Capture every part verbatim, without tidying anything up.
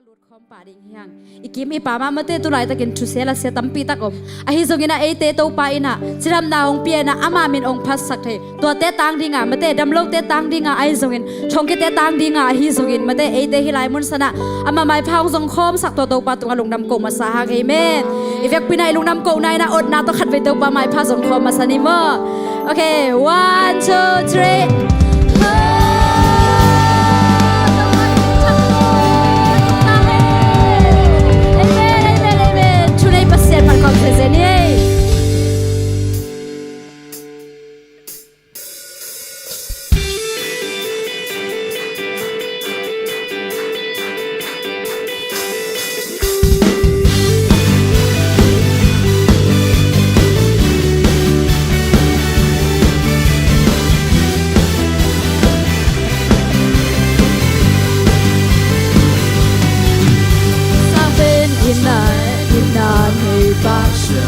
Lut khawm pah ding hi hang. I kim i pam ah mate tu laitakin thusel a sia tampi tak om. Ahi zongin ah eite Topa in ah cidamna hong pia in ah ama min hong phatsak thei. Tuate tang ding a mate damlote tang ding a ahi zongin thongkiate tang ding a ahi zongin mate eite hih lai mun san ah ama maipha hong zong khawmsak tua Topa tungah lungdam ko masa hang. Amen. I vekpi in ah i lungdam kohna in ah otna tawh khatvei Topa maipha zong khawm masa ni maw? Okay, one, two, three. Amen, amen, amen. Thunei Pasian phat khawm sese ni. Sang pen ina, ina nei pa sia.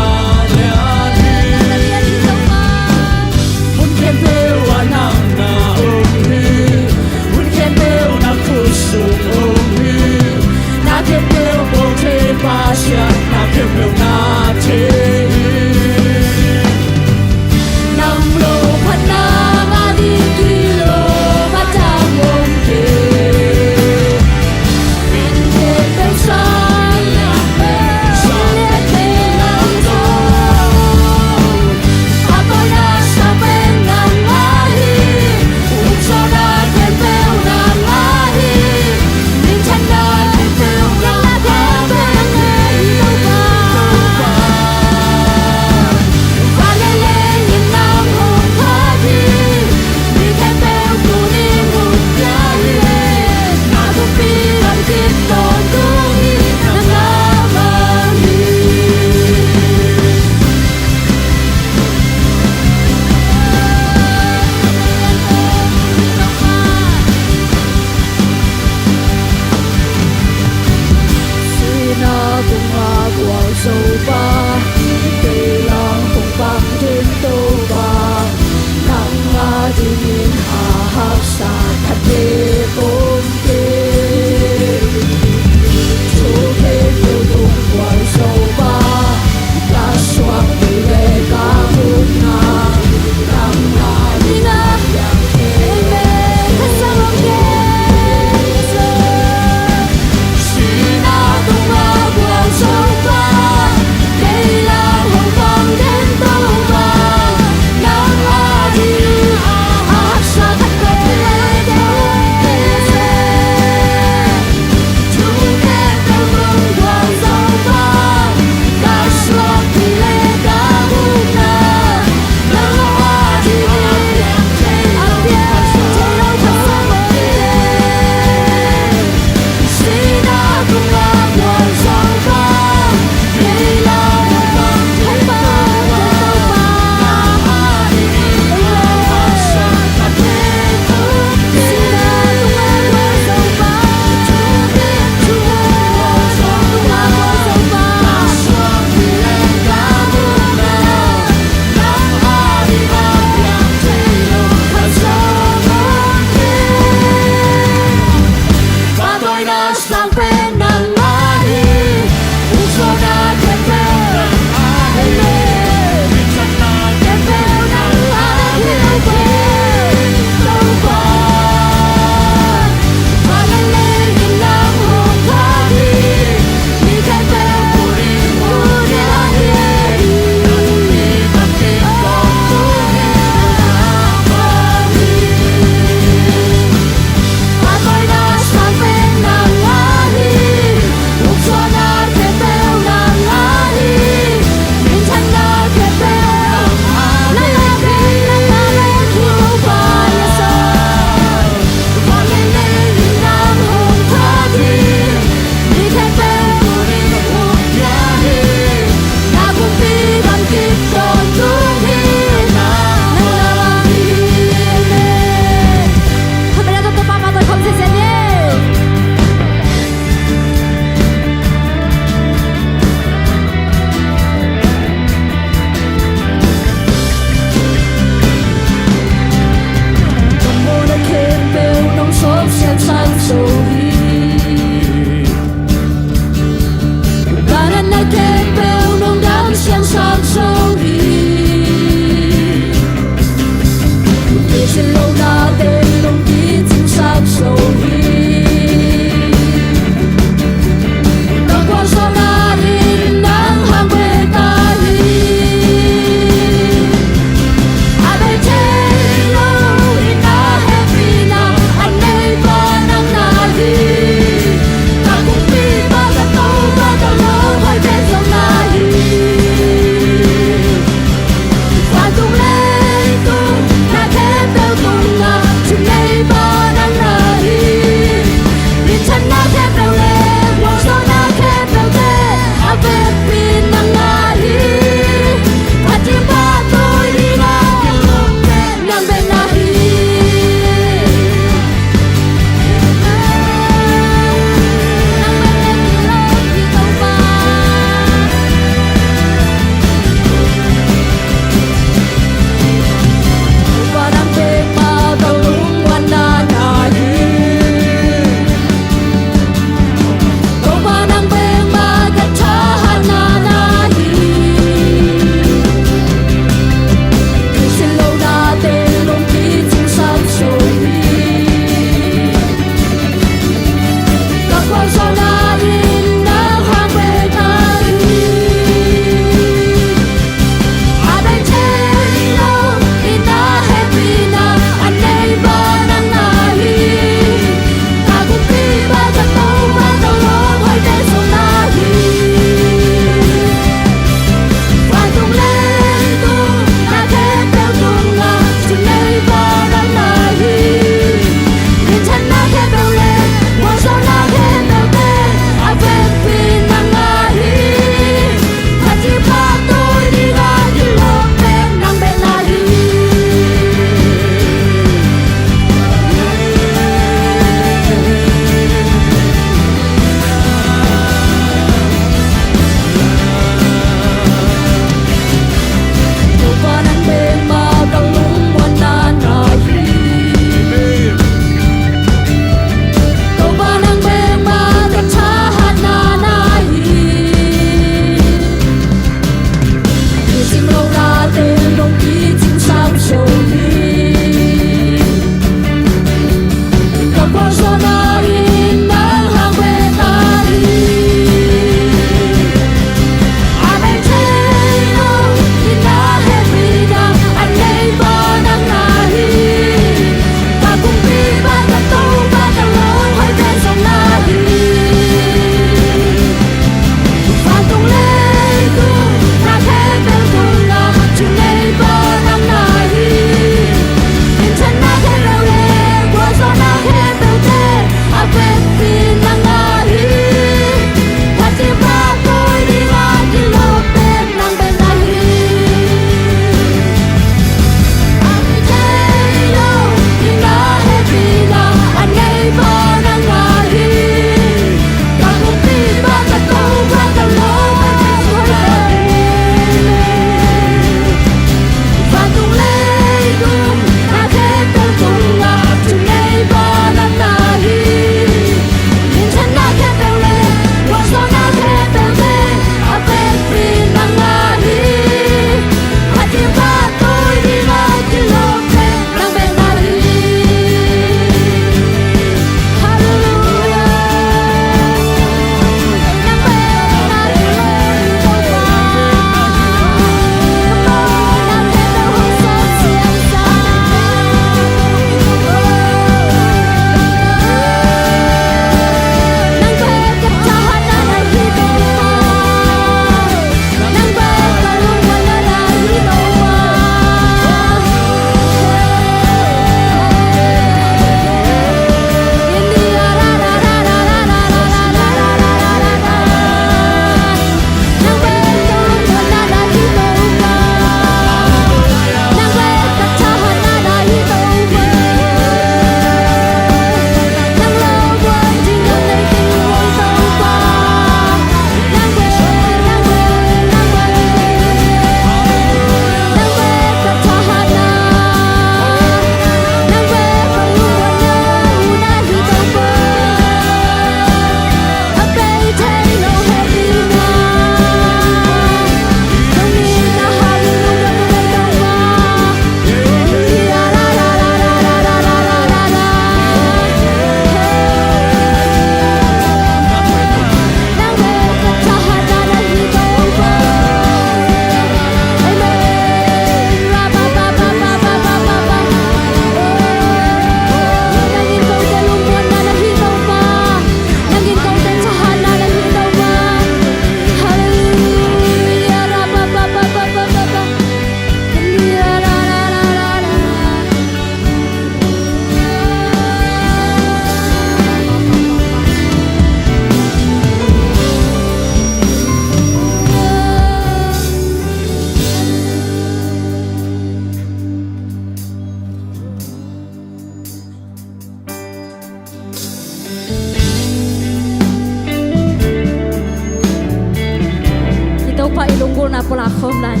Khawm lai.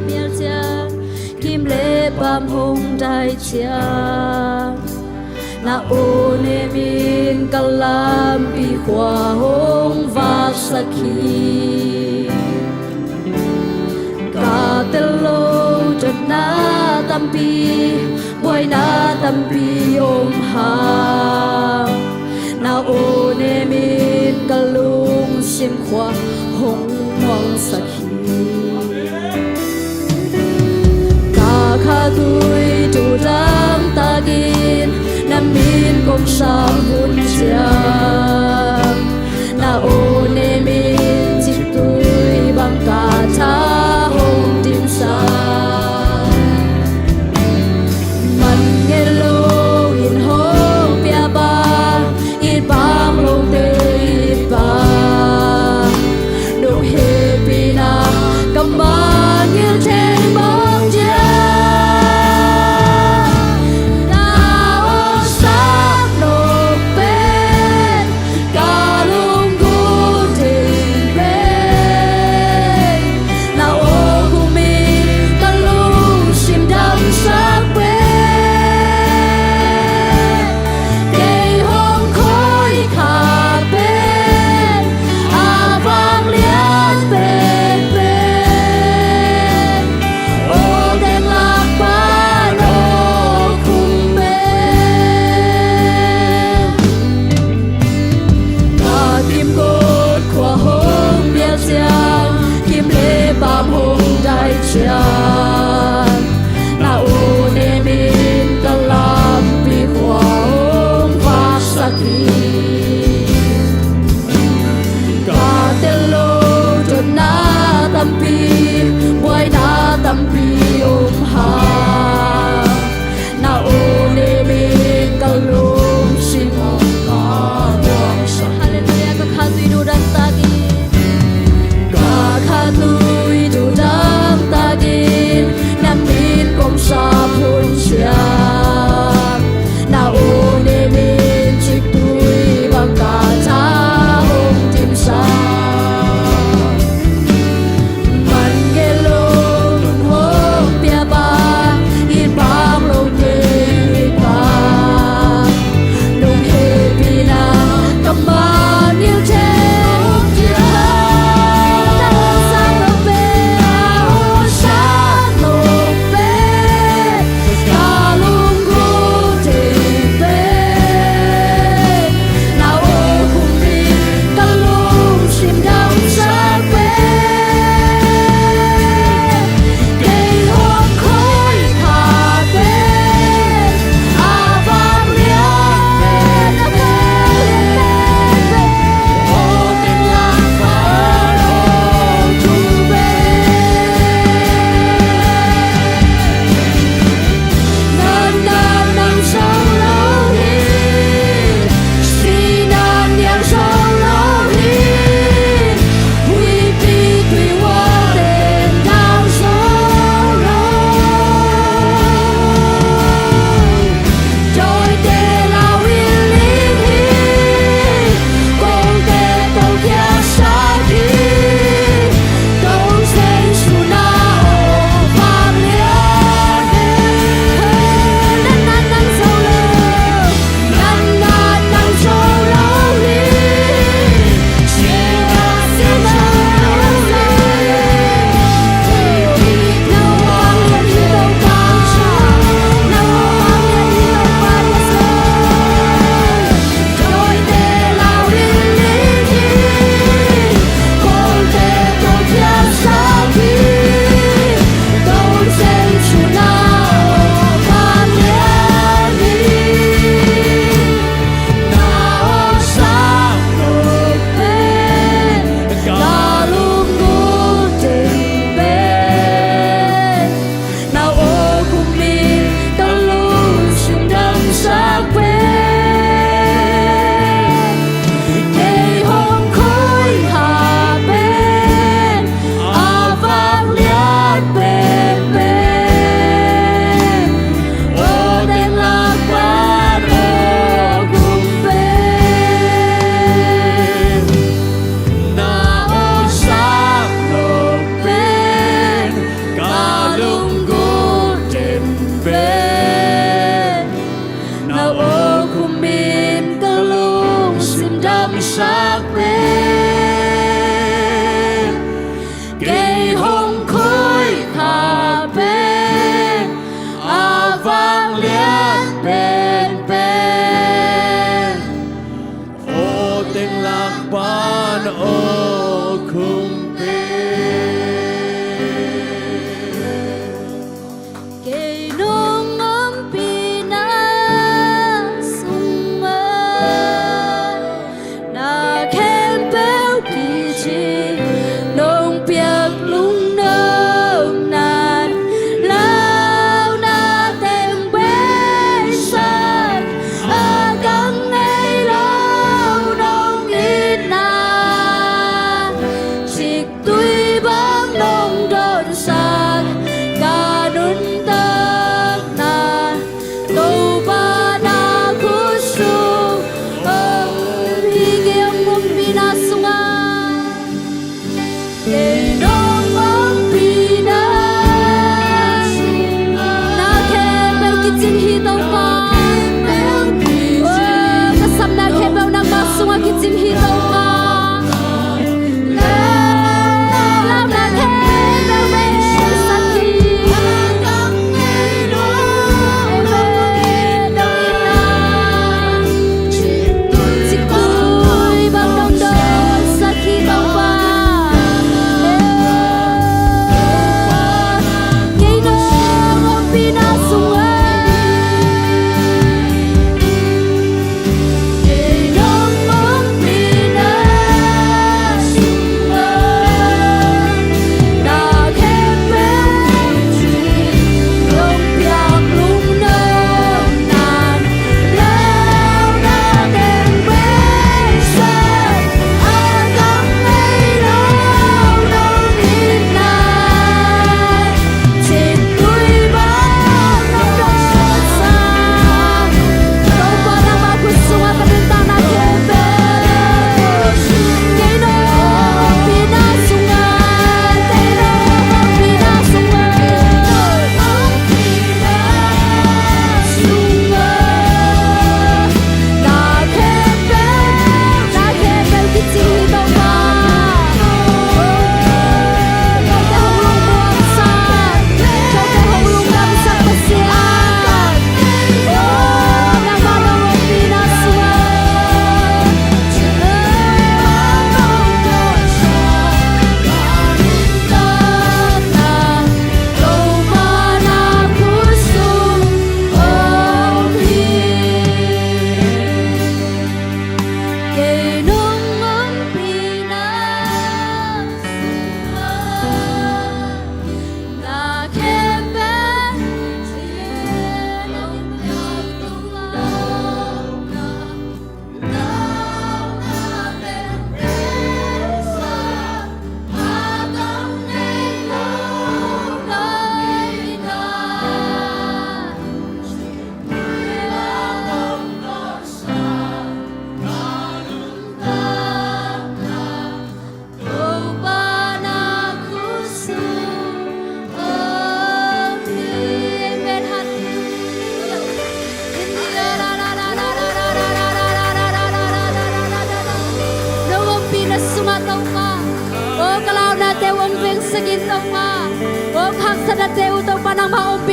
Mial ciang, kim le pam hong dai ciang, na aw nemin ka lampi khua hong vaksak hi. Ka tel lo dotna tampi, buaina tampi om hang, na aw nemin ka lungsim khua hong muangsak hi. Ka kha tui tu dang takin na min kong sam hun ciang, na aw nemin ciktui bang ka tha hong dimsak. Man ngei lo in hong pia pa, it bang lote it bang, nong hehpihna ka mangngilh thei bang ciang, na awlsak nop pen ka lunggulh ding pen, na aw kumin ka lungsim damsak pen, kei hong khoi kha pen, a vanglian penpen, aw teng lak pan aw khum pen. Ka kimkot khua hong mial ciang, kim le pam hong dai ciang, na aw nemin ka lampi khua hong vaksak hi. Ka tel lo dotna tampi, buaina tampi om hang, na aw nemin ka lungsim hong muangsak. Halleluiah. Ka kha tui tu dang takin, ka kha tui tu dang takin na min kong sam hun ciang, na aw nemin ciktui bang ka tha hong dimsak. Man ngei lo nong hong pia pa, it bang lote it bang, nong hehpihna ka mangngilh thei bang ciang, na awlsak nop pen, na awlsak nop pen, ka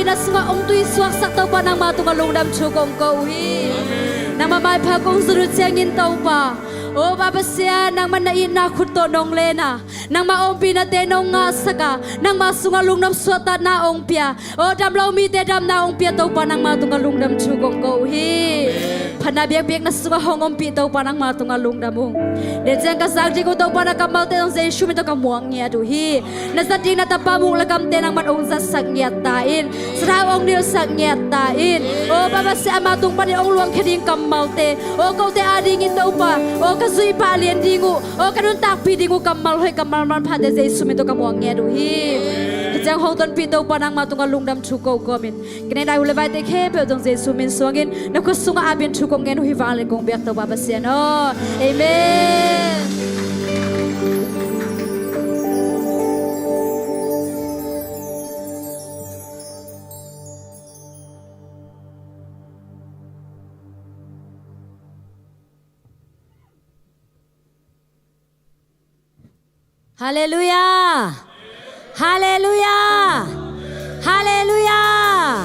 Na sungah hong tuisuaksak Topa, nangma tungah lungdam thu kong ko uh hi. Nangma maipha kong zut uh ciangin Topa, aw Pa Pasian, nangman na itna khut tawh nong len a, nangma ompinate nong ngahsak a, nangma sungah lungnop suahtakna hong pia, aw damlo mite damna hong pia Topa, nangma tungah lungdam thu kong ko uh hi. Phatna biakpiakna sungah hong ompih Topa, nangma tungah lungdam ung. Denciang ka zak ding uh Topa, na kammalte zong Jesu min tawh ka muang ngiat uh hi. Na zat ding na tapa muk le kamte nangman hong zatsak ngiat ta in. Sathau hong nilhsak ngiat ta in. Aw Pa Pasian, ama tung panin hong luangkhia ding kammalte, aw kote adingin Topa, aw ka zuih pah lian ding uh, aw ka nuntakpih ding uh kammal hoih kammal manphate Jesu min tawh ka muang ngiat uh hi. Hih ciang hong tonpih Topa, nangma tungah lungdam thu ko kawmin, ka neih nai uh le vaite khempeuh zong Jesu min suangin na khut sungah apin thu kong ngen uh hi. Vanglian kong biak Topa Pasian aw. Amen. Halleluiah. Halleluiah. Halleluiah.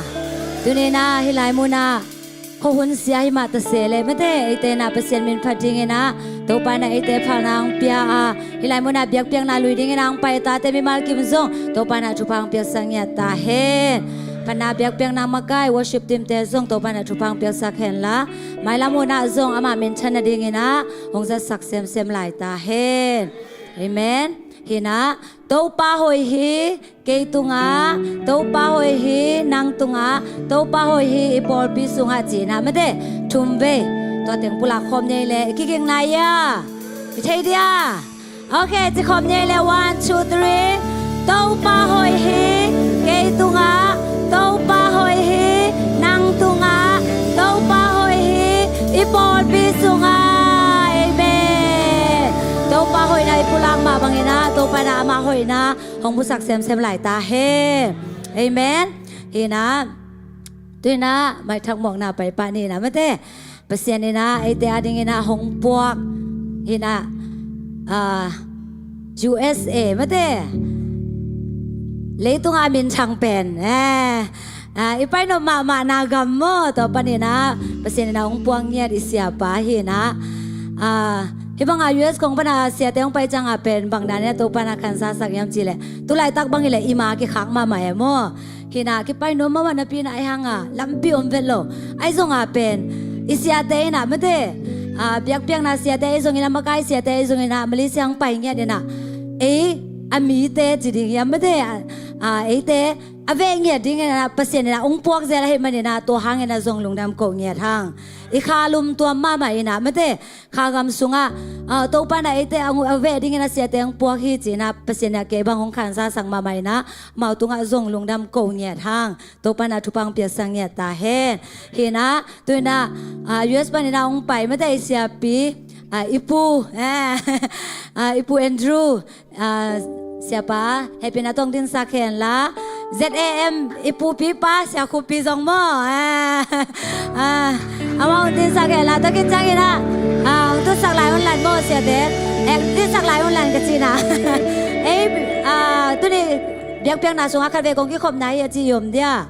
Tuni-in ah hih lai munah khuahun sia himah ta se leh mate, eite in ah Pasian min phat dingin ah Topa in ah eite phalna hong pia a, hih lai munah biakpiakna lui dingin ah hong pai tate mimal kim zong Topa in ah thupha hong piaksak ngiat ta hen. Phatna biakpiakna makai worship team-te zong Topa in ah thupha hong piaksak henla, mailam hunah zong ama minthan nadingin ah hong zatsak semsem lai ta hen. Amen. Hih in ah Topa hoih hi kei tungah, Topa hoih hi nang tungah, Topa hoih hi i pawlpi sungah ci-in ah mate, thum vei tua teng pulak khawm ni ei leh i kiging nai a, i thei dia? Ok, ci khawm ni ei leh, one, two, three. Topa hoih hi kei tungah, Topa hoih hi nang tungah, Topa hoih hi i pawlpi sungah. Amen. Topa hoihna i pulak mah bangin ah Topa in ah ama hoihna hong pusak semsem lai ta hen. Amen. Hih in ah, tu-in ah maithak mawkna pai pah ni in ah mate, Pasian in ah eite adingin ah hong puak hih in ah, ah, U S A mate, leitungah a minthang pen, eh, ah, i painop mahmahna gam maw, tua panin ah Pasian in ah hong puak ngiat i siapa hi in ah, ah, hih bangah U S kong pana siate hong pai ciangah pen bang danin ah Topa in ah khansasak hiam cih leh, tu laitak bang hi leh i ma kikhak mahmah e maw. Hih in ah kipai nuam mahmah napi in ah, ahi hangah lampi om vet lo. Ahi zongah pen i siate in ah mate, ah, biakpiakna siate ahi zongin ah, makai siate ahi zongin ah, Malaysia hong pai ngiat in ah, ei a mite ci ding hiam mate, ah, ah, eite a veh ngiat dingin ah Pasian in ah hong puak zel ahih manin ah, tua hangin ah zong lungdam ko ngiat hang. I kha lumtuam mahmah in ah mate, kha gam sungah, ah, Topa in ah eite a veh dingin a siate hong puak hi ci-in ah Pasian in ah kei bang hong khansasak mahmah in ah, amau tungah zong lungdam ko ngiat hang. Topa in ah thupha hong piaksak ngiat ta hen. Hih in ah, tu-in ah, ah, U S panin ah hong pai mate i siapi, ah, i pu, eh, ah, i pu Andrew, ah, siapa, hehpihna tawh hong dinsak henla, Z A M i pupipa, Sia Khup Pi zong maw, ah, ah, amah hong dinsak henla, tua khit ciangin ah, ah, hong tutsak lai un lan maw siate, eh, dinsak lai un lan ka cihna. Ei, ah, tuni biakpiakna sungah khatvei kong kikhopna hi a ci i om dia?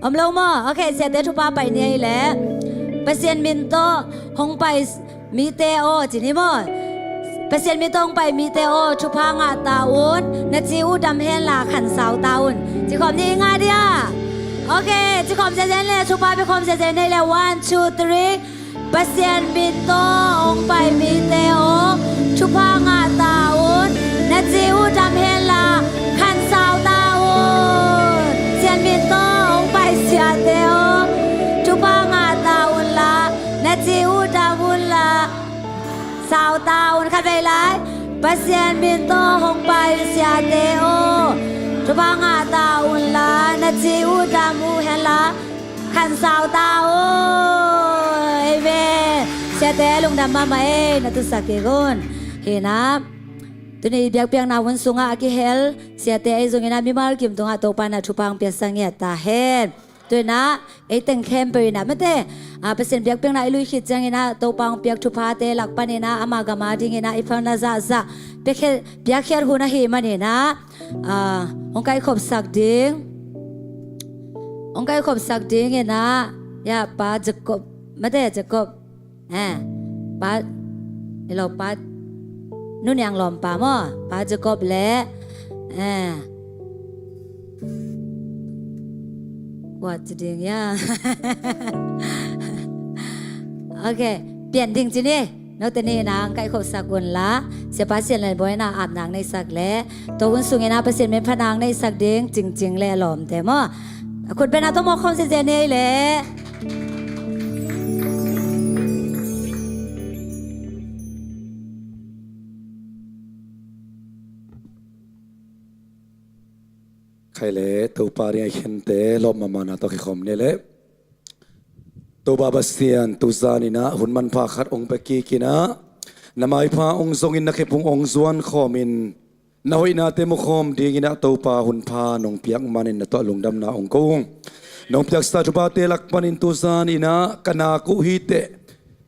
Om lo maw? Ok, siate thupha pai ni ei leh. Pasian min tawh hong pai mite aw, ci ni maw? Pasian min tawh hong pai mite aw, thupha ngah ta un, na ci uh dam henla khansau ta un. Ci khawm ni i ngah dia? Ok, ci khawm ziazia ni leh, thupha pia khawm ziazia ni leh, one, two, three. Pasian min tawh hong pai mite aw, thupha ngah ta un, na ci uh dam henla khansau ta un. Pasian min tawh hong pai siate aw, thupha ngah ta unla, na ci uh dam unla, sau ta un. Khatvei lai. Pasian min tawh hong pai siate aw, thupha ngah ta unla, na ci uh dam uh henla khansau ta un. Amen. Siate lungdam mahmah ei, na tutsak kik un. Hih in ah, tuni biakpiakna hun sungah a kihel siate ahi zongin ah mimal kim tungah Topa in ah thupha hong piaksak ngiat ta hen. Tu-in ah ei teng khempeuh in ah mate, ah, Pasian biakpiakna i lui khit ciangin ah Topa hong piak thuphate lak panin ah ama gam adingin ah i phalna zahzah piakkhiat, piakkhiat hun ahih manin ah, ah, hong kaikhopsak ding. hong kaihkhopsak dingin ah, ya, Pa Jacob, mate Jacob, eh, Pa, hello, Pa Nu Niang lawmpa maw, Pa Jacob le, eh, kua ci ding ya. Ok, pian ding ci ni. Note nih in ah hong kaihkhopsak un la, Siapa Sian Lian Bawi in ah apna hong neihsak le, tua hun sungin ah Pasian min phatna hong neihsak ding Cingcing le a lawmte maw. A khut beng ah tawh mawk khawm ziazia ni ei le. Khai le, Topa ding a khente lawp mahmahna tawh kikhawm ni le. Topa Pasian, tuzan in ah hun manpha khat hong pia kik in ah, na maipha hong zongin na khephung hong zuan khawmin, na hoihnate mu khawm dingin ah Topa hun pha nong piak manin na tawh lungdamna hong ko ung. Nong piaksa thuphate lak panin tuzan in ah ka nak uh hi teh,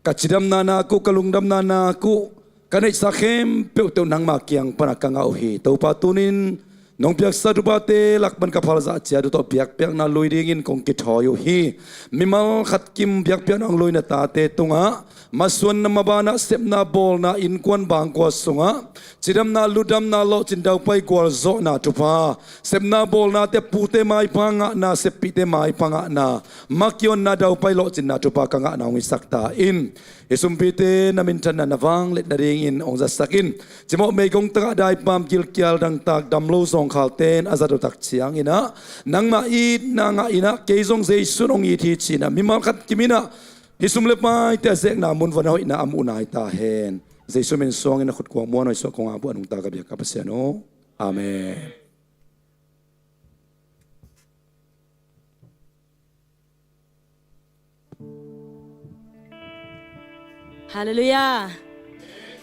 ka cidamna nak uh, ka lungdamna nak uh, ka neihsa khempeuh teuh nangma kiang pana ka ngah uh hi. Topa, tunin nong piaksa thuphate lak pan ka phalzah ciat uh tawh biakpiakna lui dingin kong kithawi uh hi. Mimal khat kim biakpiakna hong lui na tate tungah masuanna mabanah sepna bawlna innkuan bangkua sungah cidamna lutdamna lawhcin daupai gualzawhna thupha, sepna bawlnate pute maipha ngahna, seppihte maipha ngahna, makionna daupai lawhcinna thupha ka ngahna hong hisak ta in. Hih sumpite na minthanna na vangliatna dingin hong zatsak in. Cimawh meigong tagah daipam gilkial dangtak damlo zawngkhalten a zat uh tak ciangin ah, nangmah itna ngah in ah, kei zong Jesu in hong it hi ci-in ah mimal khat kim in ah hih sum le paite a zekna mun vua na hoihna a muhna hi ta hen. Jesu min suangin na khutkuang muan hoih suah kong a buah nungta ka biak ka Pasian aw. Amen. Halleluiah.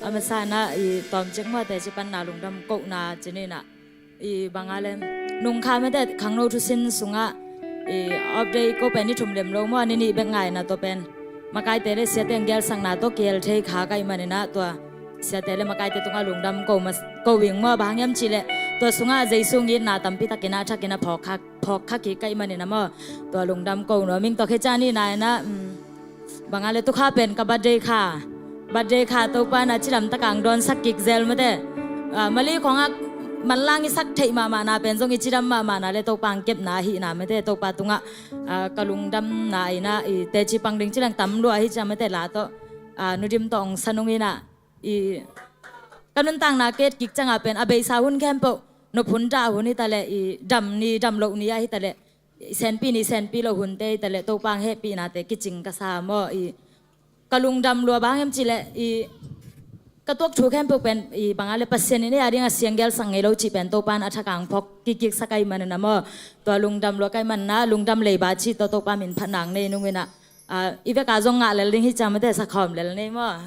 A masa in ah i tawmcik muate ci panna lungdam kohna ci ni in ah, i bang a lem nungkha mate khangno thusin sungah i update ko pen ni thum lem lo maw, ni nih bek ngai in ah tua pen makaite le siate hong gelsakna tawh kihel thei kha ka hih manin ah tua siate le makaite tungah lungdam ko mas-, ko ing maw, bang hang hiam cih leh tua sungah Jesu hong itna tampi takin ah thakin ah phawk kha, phawk kha kik ka hih manin ah maw, tua lungdam ko nuam ing. Tua khit ciang ni in ah, um, bang a le tu kha pen ka birthday kha, birthday kha Topa in ah cidam takin hong dawnsak kik zel mate. Ah, Mali khawngah manlang i sak theih mahmahna pen zong i cidam mahmahna le Topa hong kepna ahihna mate, Topa tungah, ah, ka lungdamna in ah i teci pang ding ci leng tam lua hi ciang mate, la tawh, ah, Nu Dim tawh hong sa nung in ah, i ka nuntakna ka et kik ciangah pen a beisa hun khempeuh, nop hun, dah hun hi ta leh, i dam ni dam loh ni ah hi ta leh, i senpi ni senpi loh hunte hi ta leh, Topa hong hehpihnate kicing ka sa maw. I ka lungdam lua bang hang hiam cih leh, i ka tuak thu khempeuh pen i bang a le Pasian in ei a dingah siang gelsak ngei lo cih pen Topa in a thakin hong phawk kikik sak ahih manin ah maw, tua lungdam lua ka hih manin ah lungdam leiba cih tawh Topa min phatna hong nei nung in ah, ah, i vekah zong ngah lel ding hi ciang mate, sa khawm lel ni maw.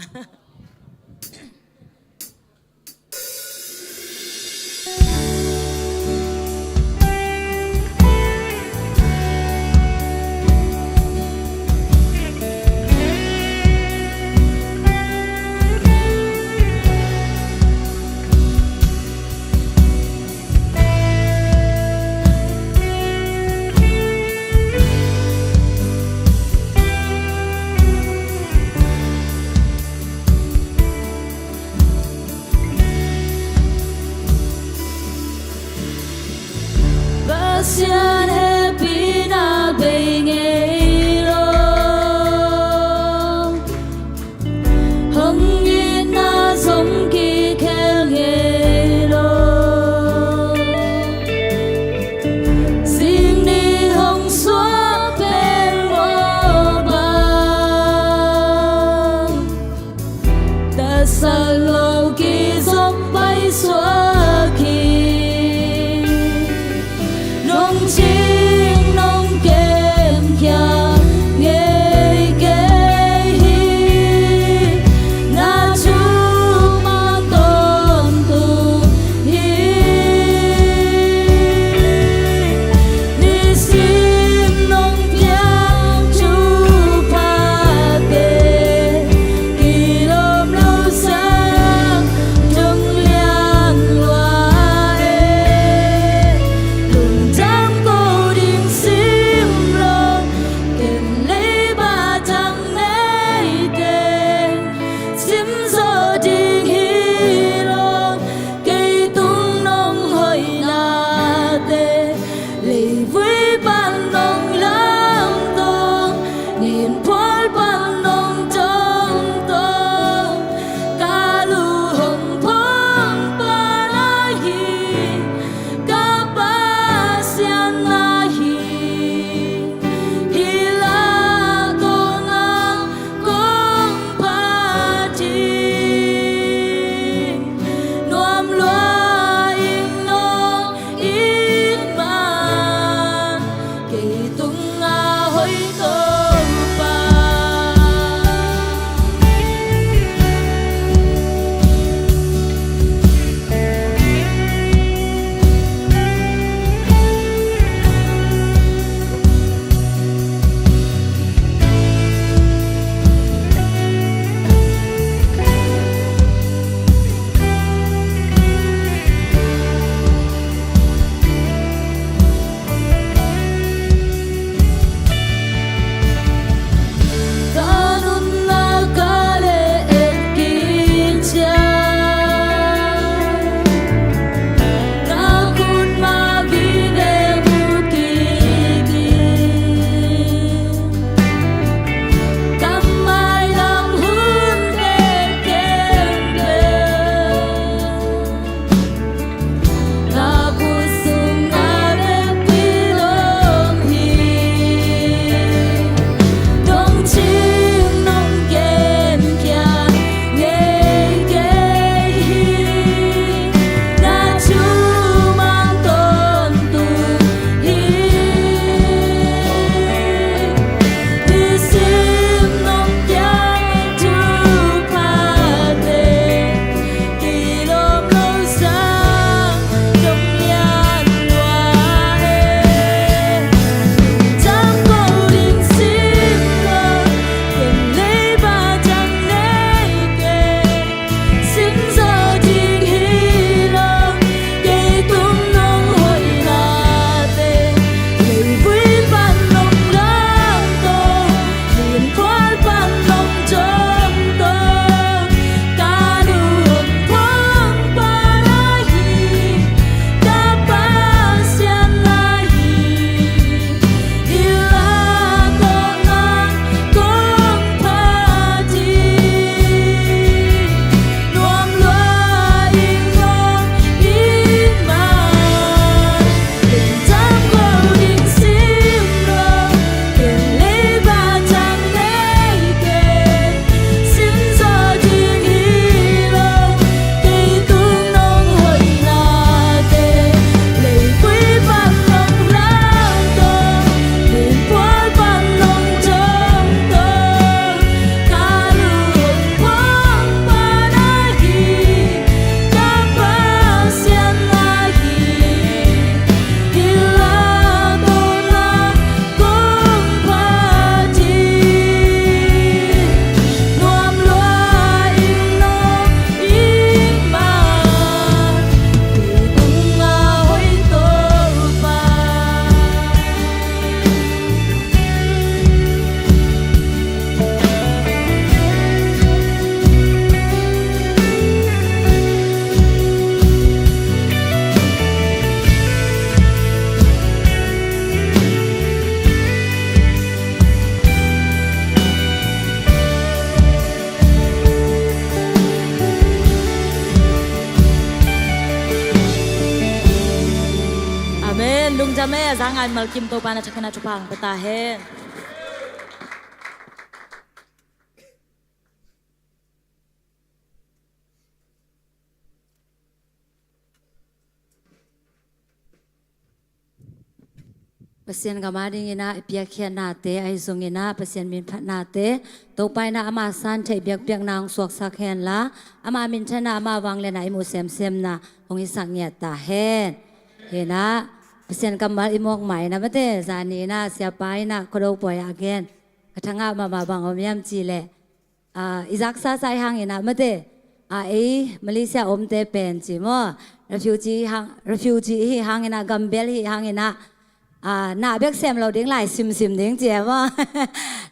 Amen. Lungdam e, a za ngai malkim Topa na thakhat na thupha hong pia ta hen. Pasian gam a dingin ah i piakkhiatnate ahi zongin ah Pasian minphatnate Topa in ah ama san theih biakpiakna hong suaksak hen la, ama minthanna, ama vangliatna i muh semsemna hong hisak ngiat ta hen. Hi in ah Pasian kammal i muak mah in ah mate, zani in ah siapa in ah Khuado pawi ah a gen, ka thangah mahmah bang om hiam cih leh, ah, i zaksa sa i hang in ah mate, ah, ei Malaysia omte pen ci maw, refugee hang, refugee i hih hang in ah, gambel i hih hang in ah, ah, na bek sem lo ding, lai simsim ding ci e maw.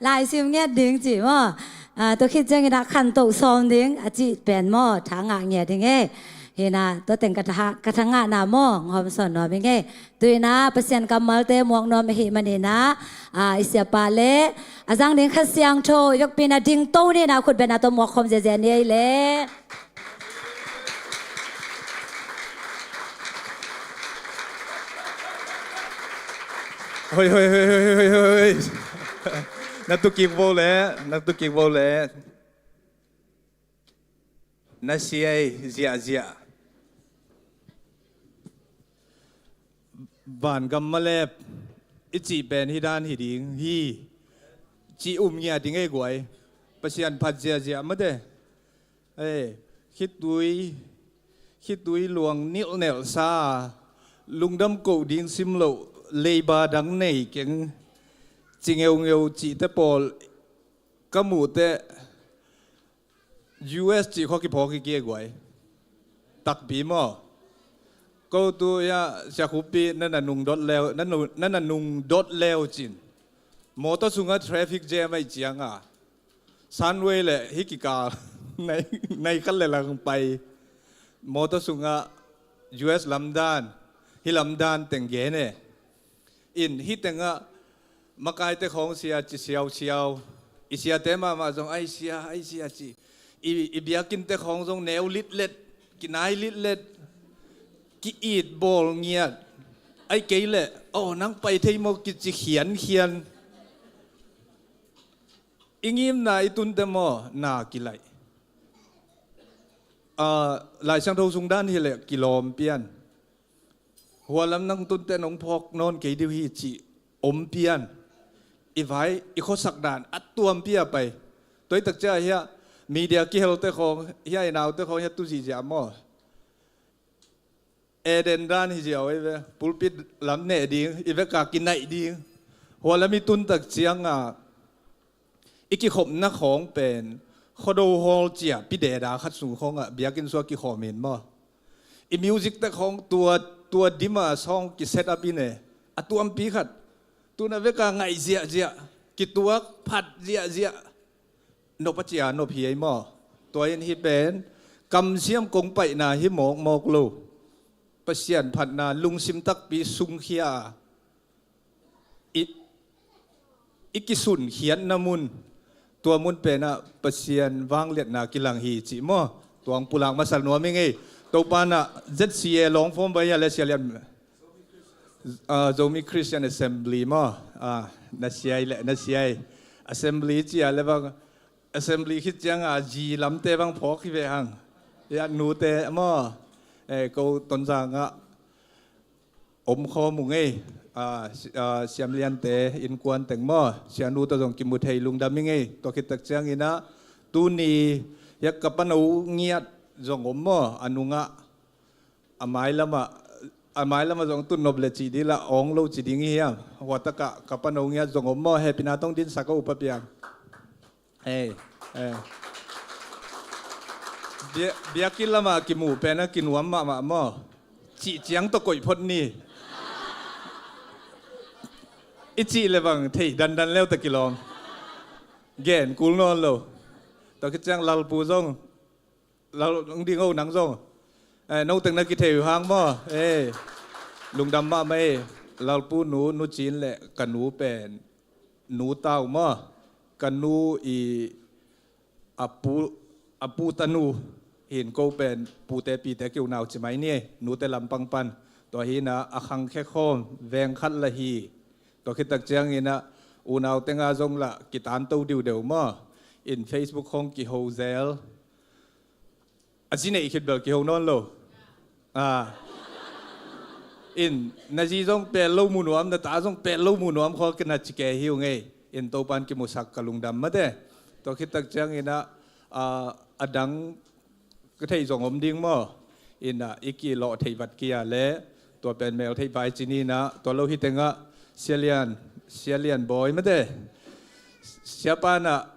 Lai sim ngiat ding ci maw. Ah, tua khit ciangin ah khantoh sawm ding a cih pen maw, thangah ngiat ding e. Hi in ah tua teng ka tha-, ka thangahna maw, hong hawmsawn nuam ing e. Tu in ah Pasian kammalte muak nuam ahih manin ah, ah, i siapa le a zang ding Kha Siangtho i biakpi in ah dingto ni in ah khut bengna tawh muak khawm ziahziah ni ei le. Hoi, hoi, hoi. Na tu kik vo le, na tu kik vo le. Na sia ei ziahziah. Vangam malep i cih pen hi dan hi ding hi. Cih um ngiat ding ei guai. Pasian phat ziahziah mate. Ei, khitui, khitui luang nilhnelhsa, lungdam koh ding sim loh, leiba dang nei keng, ci ngeungeu cihte pawl ka muhteh, U S cih khua kiphawk hi kei guai. Takpi maw? Ko tu ya, Sia Khup pi, na na nungdot leu, na nu-, na na nungdot leu cin. Mawtaw sungah traffic jam aih cianga, Sunway le hih kikal nai, nai khat le lang pai. Mawtaw sungah U S lamdan, hih lamdan teng gen e. In hih tengah makaite khawng sia ci siausiau. I siate mahmah zong ai sia, ai sia ci. I, i biakinnte khawng zong neu litlet, kinai litlet, ki-it bawl ngiat. Ai kei leh, aw, nang pai thei maw kici khiankhian. I ngimna i tunte maw, na kilaih. Ah, Lai Siangtho sung dan hileh kilawm pian. Hua lam nang tunte nong phawk nawn kei dih hi cih om pian. I vai, i khuasak dan a tuampi a pai. Tua hi tak ciang hiah media kihelte khawng, hiah i naute khawng hiah tu zihziah maw. Eden dan hi ziau ei ve, pulpit lam neh ding, i veka kinaih ding. Hua lam i tun tak cianga i kikhopna khawng pen Khuado Hall cia pi deda khat sung khawngah biakinn sua kikhawm in maw. I music te khawng tua, tua dima sawng ki set up in e, a tuampi khat. Tuna veka ngaih ziahziah, kituak phat ziahziah. Nop a cia nop hi ei maw. Tua in hih pen kamsiam kong paihna hi mawkmawk lo. Pasian phatna lungsim takpi sungkhia a i, i kisunkhiatna mun, tua mun penah Pasian vangliatna kilang hi cih maw. Tuang pulak masa nuam i ngei. Topa na Z C A long form vai a le sia lian, ah, Zomi Christian Assembly maw. Ah, na siai le, na siai. Assembly cia le bang, assembly khit cianga zi lamte bang phawk hi ve hang. Ya nute maw. Eh, ko Tonzang ah om khawm uh ngei, ah, si-, ah, siamliante innkuan teng maw, sianu tawh zong kimu thei lungdam i ngei. Tua khit tak cianginah tuni hiah ka pano ngiat zong om maw, a nungah a mailamah, a mailamah zong tun nop le cih dih lah awng lo ci ding i hiam. Huatakah ka pano ngiat zong om maw, hehpihna tong dinsak a upa piang. Ei, ei. Bia-, biakinn lamah kimuh penah kinuam mahmah maw. Cih ciang tawh koih phot ni. I cih le bang theih dandan leu ta kilawm. Gen kul nawn lo. Tua khit ciang Lalpu zong Lal, nang ding o nang zong. Eh, no teng na kithei uh hang maw. Eh, lungdam mahmah ei. Lalpu nu, Nu Cin le ka nu pen, Nu Tau maw. Ka nu i a pu, a pu tanu hin ko pen, pute pite kiunau ci mai ni. Nute lampang pan. Tua hina a khangkhe khawm, veng khat la hi. Tua khit tak cianginah, unau tenga zong lah, kitanto diudeu maw. In Facebook khawng kiho zel. A zi neih khit bel kiho nawn lo. Ah. In, na zi zong pel lo mu nuam, na ta zong pel lo mu nuam khaw kina ci ke hi uh ngei. In Topan kimusak ka lungdam mate. Tua khit tak cianginah, ah, a dang ka thei zong om ding maw. Inah, i kilawh thei vat kia le, tua pen mel thei vai ci ninah, tua lo hi tengah, Sia Lian, Sia Lian Bawi mate. Siapa nah,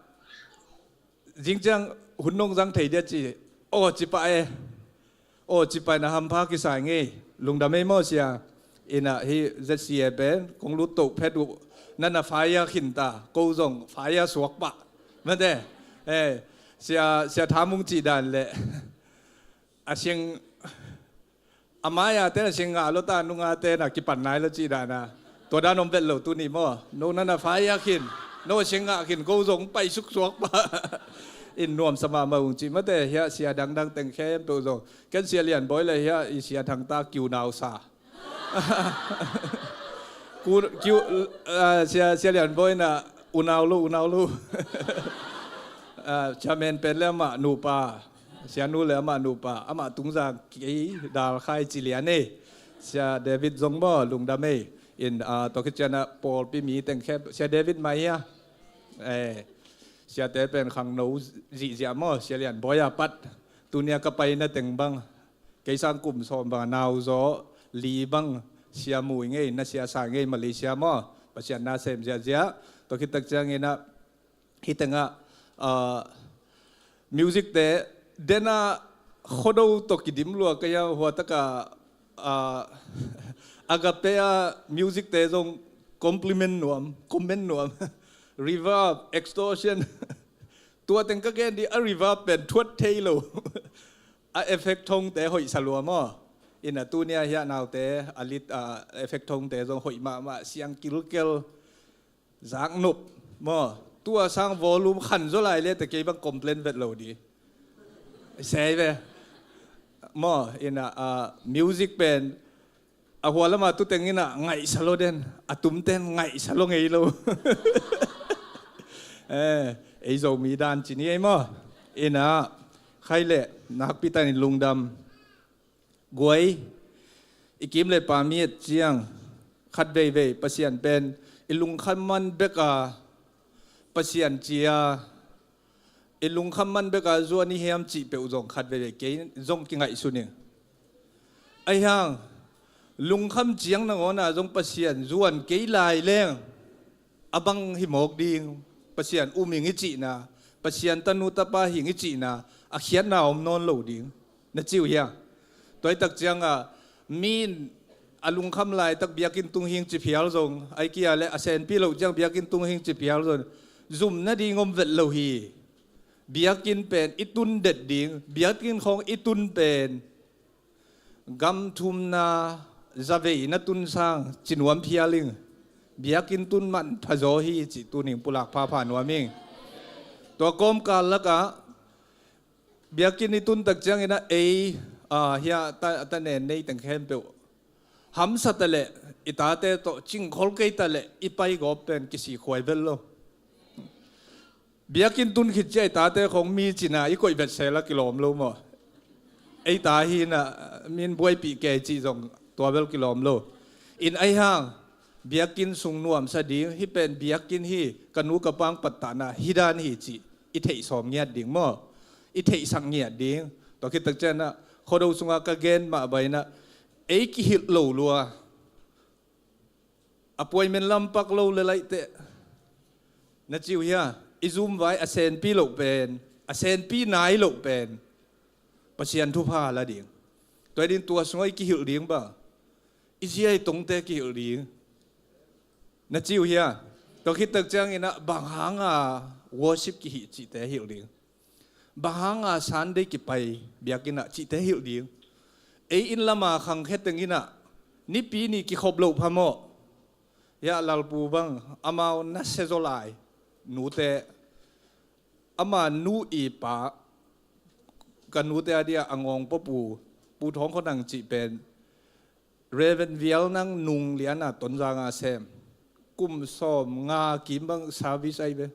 zing ciang hun nong zang thei dia ci, aw, ci pah e. Aw, ci pah na hampha kisai ngei. Lungdam ei maw sia. Inah hi Z C A pen, kong lut toh phet uh, na na fire khin ta, ko zong fire suak pah. Mate, eh, sia, sia thamung cih dan le. A siang, a mai-a ten a siang ngah lo ta, nung-a ten a kipan nai lo cih dan a. Tua dan om vet lo tuni maw. No na na fire khin. No a siang ngah khin, ko zong pai suksuak pah. In nuamsa mahmah ung cih mate, hiah sia dangdang teng khempeuh zong. Ken Sia Lian Bawi le hiah i sia thangta kiunau sa. Ku, kiu, ah, sia, Sia Lian Bawi na unau lo, unau lo. Ah, chairman pen le amah nupa. Sianu le amah nupa. Amah tungzang kei dal khai ci lian ei. Sia David zong maw, lungdam ei. In, ah, tua khit ciangin ah pawlpi mi teng khempeuh, Sia David mah hi a. Eh, siate pen khangno zihziah maw, Sia Lian Bawi a pat. Tuni a ka paina teng bang, kei sang kum sawm bang a nauzaw li bang, Sia Mui ngei, na Sia Sa ngei, Malaysia maw. Pasian na sem ziahziah. Tua khit tak ciangin ah hih tengah, ah, music te, den a Khuado tawh kidim lua ka hia, hua tak a, ah, Agape a music te zong compliment nuam, comment nuam. Reverb, extortion. Tua teng ka gen ding, a reverb pen thuat thei lo. A effect thongte hoih sa lua maw. In a tuni a hia naute, a lead, ah, effect thongte zong hoih mahmah, siang kilkel. Zaknop maw, tua sang volume khan zaw lai le te kei bang complain vet lo ding. Sei ve. Maw, in a, ah, music pen a hua lam a tu teng in ah ngaihsa lo den, a tum ten ngaihsa lo ngei lo. Eh, ei Zomi dan ci ni ei maw. In a, khai le, nakpi tan in lungdam. Guai, i kim le pa mi et ciang, khat veivei Pasian pen i lungkham man bek a Pasian ci a, i lungkham man bek a zuan i hiam cih peuh zong khat veivei kei zong kingaihsun ing. Ahi hang, lungkham ciang nangawn a zong Pasian zuan kei lai leng, a bang hi mawk ding, Pasian um ing i cihna, Pasian tanu tapa hi ing i cihna, a khiatna om nawn lo ding. Na ci uh hia? Tua hi tak ciang a, mi in a lungkham laitak biakinn tung hi ing ci phial zong, ai kia le a senpi loh ciang biakinn tung hi ing ci phial zong, zum nading om vet lo hi. Biakinn pen i tun det ding, biakinn khawng i tun pen gam thumna, zavei na tun sang ci nuam phial ing. Biakinn tun man pha zaw hi cih tuni in pulak phapha nuam ing. Tua kawmkal lakah biakinn i tun tak ciangin ah ei, ah, hia ta, ta nen nei teng khempeuh hamsa ta leh, i tate tawh cingkhol kei ta leh i pai gawp pen kisikhuai vet lo. Biakinn tun khit ciah i tate khong mi cina i koih vet sela kilawm lo maw? Ei ta hi na, min buaipih kei cih zong tua bel kilawm lo. In ahi hang, biakinn sung nuamsa ding, hih pen biakinn hi, ka nu ka pang pattahna hi dan hi cih i theih sawm ngiat ding maw? I theihsak ngiat ding. Tua khit tak ciang ah, Khuado sungah ka gen mah baina, ei kihilh lo lua. Appointment lampak lo le laihteh. Na ci uh hia? I zum vai a senpi loh pen, a senpi nai loh pen Pasian thupha la ding. Tua hi ding tua sungah i kihilh ding ba? I zia i tongte kihilh ding. Na ci uh hia? Tua khit tak ciangin ah bang hanga worship kihih cihte hilh ding. Bang hanga Sunday kipai biakinn ah cihte hilh ding. Ei inn lama khangkhia tengin ah nipi ni kikhop loh phamawh. Hia Lalpu bang amau nasia zaw lai. Nute, ama nu i pa, ka nute a dia a ngawng papu, Pu Thawng Khua Nang cih pen Reverend Vial Nang nung liana Tonzanga sem. Kum sawm nga kim bang service ai ve.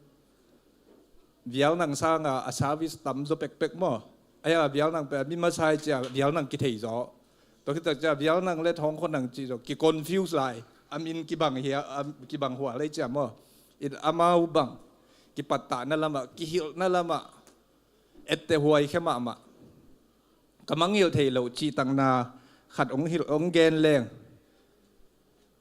Vial Nang sanga a service tam zaw pekpek maw? Aia Vial Nang pen mi masa ai cia Vial Nang kithei zaw. Tua khit tak cia Vial Nang le Thawng Khua Nang ci zaw kiconfuse lai. A min kibang hia, a kibang hua lai cia maw? In amau bang kipattahna lamah, kihilhna lamah ette huai khia mahmah. Ka mangngilh theih loh cihtakna khat hong hilh, hong gen leng.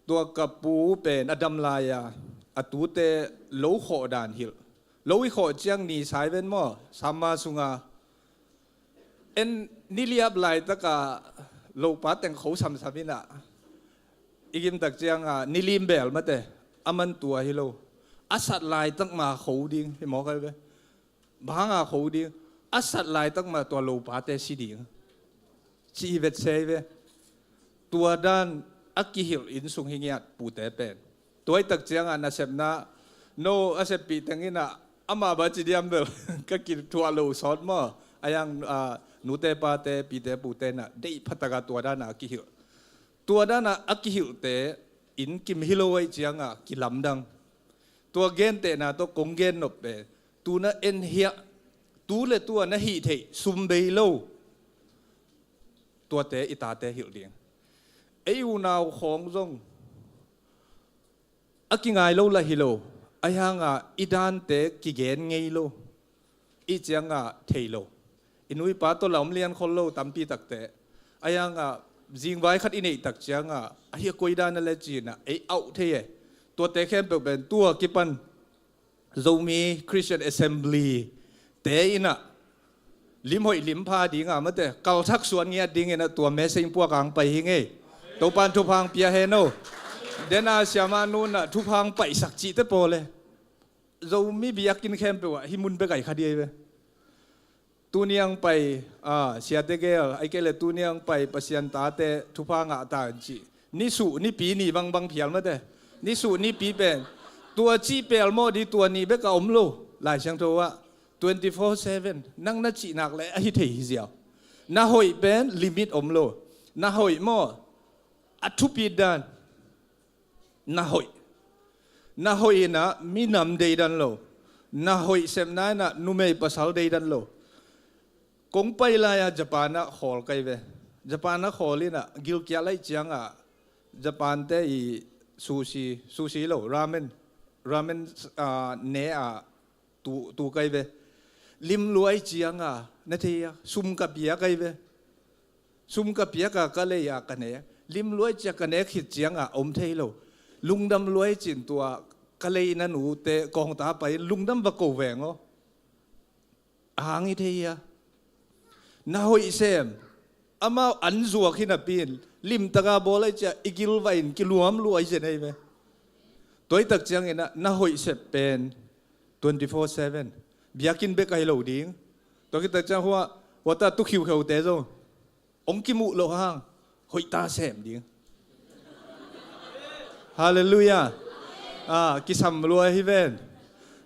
Tua ka pu pen a dam lai-a a tute lo khawh dan hilh. Lo i khawh ciang ni sai ven maw, samma sunga. En niliap laitaka lopa teng kho samsam inah i gimtak cianga nilim bel mate, a man tua hi lo. A sat laitak ma kho ding hi mawk ai ve. Banga kho ding, a sat laitak ma tua lopate si ding. Ci hi vetsei ve. Tua dan a kihilh inn sung hi ngiat pute pen. Tua i tak cianga nasepna, no a seppih teng inah ama ba ci diam bel ka kithuah lo sawt maw? A yang, ah, nute pate, pite pute na deih phataka tua dana a kihilh. Tua dana a kihilhte inn kim hi lo ai cianga kilamdang. Tua gentehna tawh kong gen nop pen tuna en hiah, tu le tua na hih theih sum bei lo. Tuate i tate hilh ding. Ei unau khawng zong a kingai lo lah hi lo. Ahi hangah i dante kigen ngei lo. I ciangah thei lo. I nu i pa tawh la om lian khol lo tampi takte. Ahi hangah zingvai khat i neih tak ciangah ahi a koi dan a le cinah ei auh thei e. Tuate khempeuh pen tua kipan Zomi Christian Assembly te inah limhoih limpha dinga mate kalthak suan ngiat dinginah tua message puak ang pai hi ngei. Topan thupha ang pia hen o. Dena siama nunah thupha ang paihsak cihte pawl e. Zomi biakinn khempeuh ah hih mun bek ai kha diai ve. Tuni ang pai, ah, siate gel ai kei le tuni ang pai Pasian tate thupha ngah ta an cih. Nisuh nipi ni bangbang phial mate. Nisuh nipi pen tua cih pelmawh di tua ni bek a om lo. Lai Siangtho ah twenty four seven nang na cihnak le ahi thei hi ziau. Na hoih pen limit om lo. Na hoih maw a thupit dan. Na hoih. Na hoih inah minam deidan lo. Na hoih sepna inah numei pasal deidan lo. Kong pai lai-a Japan ah khawl kai ve. Japan ah khawl inah gilkial aih ciangah Japan te i sushi, sushi lo, ramen, ramen, ah, ne ah tu, tu kai ve. Lim luai cianga na thei a sum ka pia kai ve. Sum ka piaka ka lei a ka nek. Lim luai cia ka nek khit cianga om thei lo. Lungdam luai cin tua ka lei na nute kawngta pai lungdam va ko veng aw. Ang i thei a na hoih sem. Amau an zuak hi napi in limtaka bawl ai cia i gilva in kiluam luai zen ai ve. Tuaitak ciangin a na hoih sep pen twenty four seven. Biakinn bek ahi lo ding. Tua khit tak ciang hua, hua ta tu khiukheu te zong hong kimuh loh hang hoih ta sem ding. Halleluiah. Ah, kisam lua hi ven.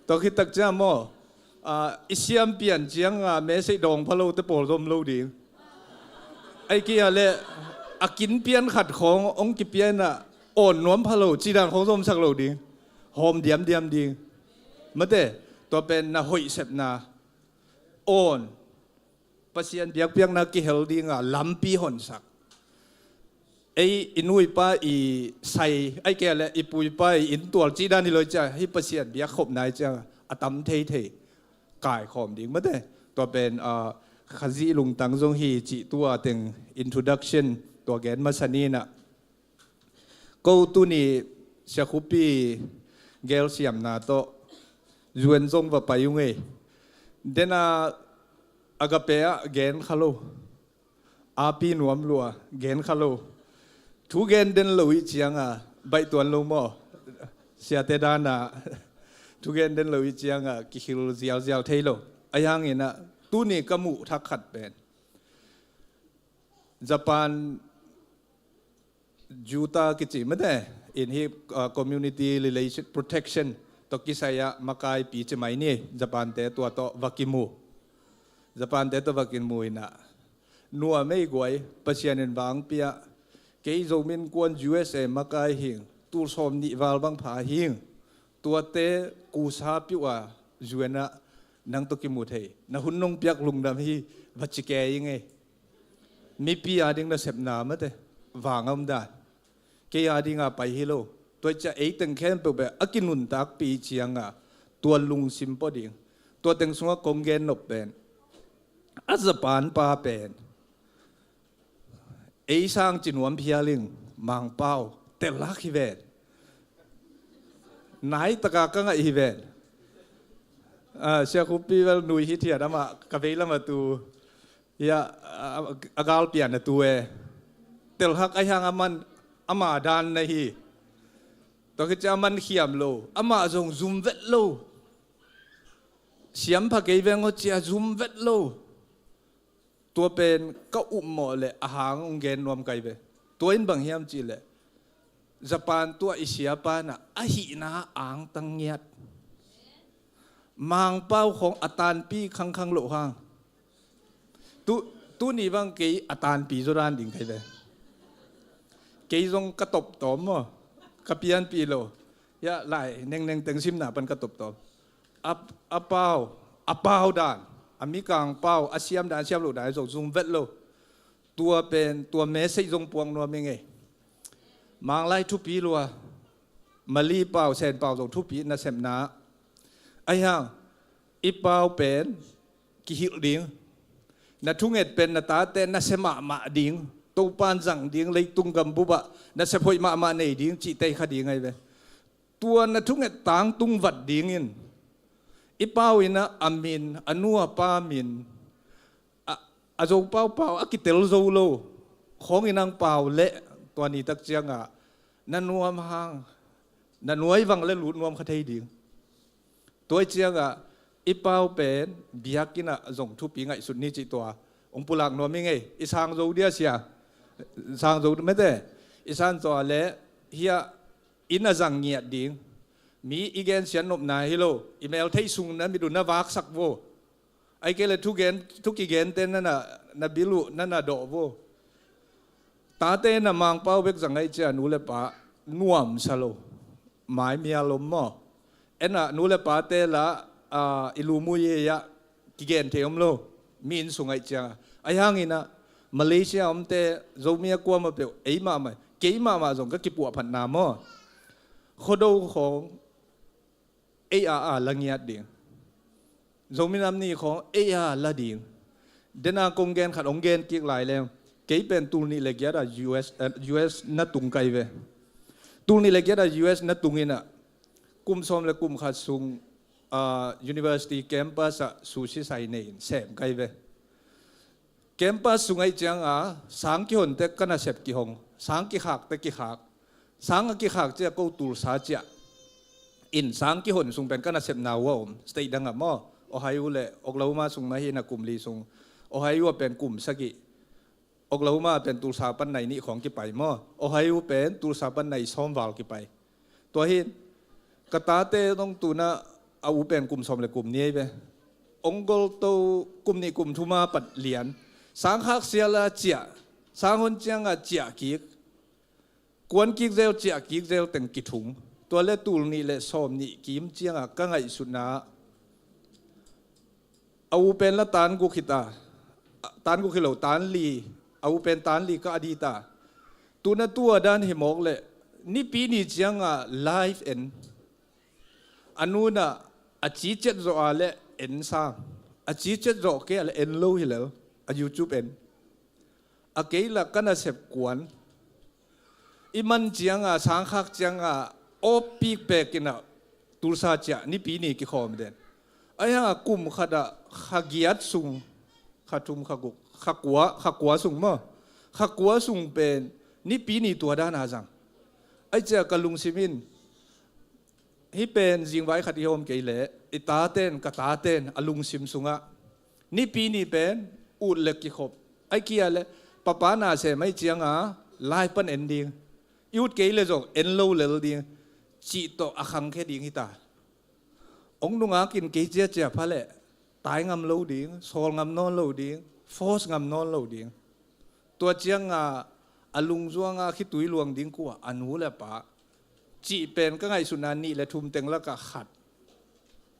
Tua khit tak ciang maw, ah, i siam pian ciang, ah, message dawng pha lo te pawl zom lo ding. Ai kia le a kin pian khat khawng hong kipian ah awn nuam pha lo ci dan khawng zom sak lo ding. Hawm diamdiam ding. Mate, tua pen na hoih sepna. Awn. Pasian biakpiakna kihel dinga lampi honsak. Ei i nu i pa i sai ai kia le i pu i pa i inn tual ci dan hi lo cia hi Pasian biak khopna i cia a tam thei thei. Kaikhawm ding mate. Tua pen, ah, Khazih lungtang zong hi cih tua teng introduction tua gen masa ni nah. Ko tuni siakhupi gelsiamna tawh zuan zong va pai ung ei. Dena Agape ah gen kha lo. Api nuam lua gen kha lo. Thu gen den lo i cianga baih tuan lo maw? Siate dana thu gen den lo i cianga kihil zialzial thei lo. Ahi hangin ah tuni ka muh thak khat pen Japan Juta kici mate in hi, ah, community relation protection tawh kisai ah makaipi ci mai ni. Japan te tua tawh va kimu. Japan te tawh va kimu inah nuam ei guai Pasian in vangpi ah kei Zomi Innkuan U S A makai hing tul sawm nih val bang pha hing tuate kusa piuh a zuan ah nang tawh kimu thei na hun nong piak lungdam hi va ci kei ing ei. Mipi a ding nasepna mate vang a om dan. Kei a dinga pai hi lo. Tua i cia ei teng khempeuh beh a kinuntakpi cianga tua lungsim pua ding. Tua teng sungah kong gen nop pen a Japan pa pen ei sang ci nuam phial ing Mangpau telhak hi ven. Nai taka ka ngaih hi ven. Ah, siakhupi vel nui hi thiat amah ka veilam a tu. Ia, a, a, a galpian a tu e. Telhak ahi hang a man ama dan na hi. Tua khit cia a man khiam lo. Amah zong zum vet lo. Siam pha kei veng aw cia zum vet lo. Tua pen ka upmawh le a hang ong gen nuam kai ve. Tua in bang hiam cih leh Japan tua i siapa na ahihna angtang ngiat. Mangpau khong a tanpi khangkhang loh hang. Tu, tuni bang kei a tanpi zaw dan ding kai ve. Kei zong ka toptawm maw? Ka pianpi lo. Ia lai nengneng teng simna pan ka toptawm. A, a pau, a pau dan, a mikang pau, a siam dan, a siam loh dan zong zum vet lo. Tua pen, tua message zong puang nuam ing ei. Manglai thupi lua. Mali pau, Sen pau zong thupi nasepna. Ahi hang i pau pen kihilh ding. Na thunget pen na tate nasia mahmah ding, Topan zang ding, leitung gam bupah nasep hoih mahmah nei ding cih tei kha ding ahi ve. Tua na thunget tangtung vat dingin i pau in ah a min, a nu a pa min, a, a Zo pau pau a kitel zo lo khawng in ang pau leh tua ni tak ciangah na nuam hang, na nuai vang le lut nuam kha thei ding. Tua ciangah i pau pen biakinn ah zong thupi ngaihsut ni cih tua hong pulak nuam hi ngei. I sang zo dia sia, sang zo mete. I san tua le hia inn a zang ngiat ding. Mi i gen sian nopna hi lo, i mel theih sung na mit uh na vaksak vo. Ai kei le thu gen, thu kigente na na, na bil uh na na dawh vo. Tate na Mangpau bek zang ahi cia nu le pa nuamsa lo. Mai mial om maw? En ah nu le pate la, ah, i lumui ei ah kigen thei om lo. Mi inn sung ahi cianga. Ahi hangin ah Malaysia omte Zomi a kuamah peuh ei mahmah, kei mahmah zong ka kipuahphatna maw? Khuado khawng ei a a la ngiat ding. Zomi Nam Ni khawng ei a la ding. Dena kong gen khat hong gen kik lai leng, kei pen tul nih le giat a U S, eh, U S na tung kai ve. Tul nih le giat a U S na tung in ah kum sawm le kum khat sung, ah, university campus ah sushi sai nei in sem kai ve. Campus sung ahi cianga sang kihonte ka nasep kihong, sang kikhakte kikhak, sang a kikhak cia ko Tulsa cia in sang kihon sung pen ka nasepna uh a om. State dangah maw, Ohio le Oklahoma sung mah hi na kum li sung, Ohio a pen kum sagih, Oklahoma pen Tulsa pan nai nih khawng kipai maw, Ohio pen Tulsa pan nai sawm val kipai. Tua hin ka tate zong tuna a u pen kum sawm le kum nih ve. Ong gol to kum nih kum thum a pat lian. Sangkhak siala ciah, sanghon cianga ciah kik, kuan kik zel ciah kik zel teng kithung. Tua le tul nih le sawm nih kim cianga ka ngaihsutna a u pen la tan guk hita, tan guk hi lo, tan li, a u pen tan li ka a dita. Tuna tua dan hi mawk le, nipi ni cianga live en. A nuna a ci cet zawh a le en sang. A ci cet zawh kei a le en lo hi lel. A YouTube en. A kei la ka nasep kuan. I man cianga, sangkhak cianga, awpik pek in ah Tulsa ciah nipi ni kikhawm den. Ahi hanga kum khat ah kha giat sung, kha thum, kha guk, kha kua, kha kua sung maw? Kha kua sung pen nipi ni tua dana zang. Ahi cia ka lungsim in, hih pen zingvai khat i hawm kei leh, i taten, ka taten a lungsim sungah nipi ni pen ut le kikhop. Ahi kia le papa na sem ahi cianga lai pan en ding. I ut kei le zong en lo lel ding. Cih tawh a khangkhia ding hita. Ong nungakin kei ciacia pha leh tai ngam lo ding, sawl ngam nawn lo ding, force ngam nawn lo ding. Tua cianga a lungzuanga khitui luang ding kua a nu le pa cih pen ka ngaihsutna nih le thum teng lakah khat.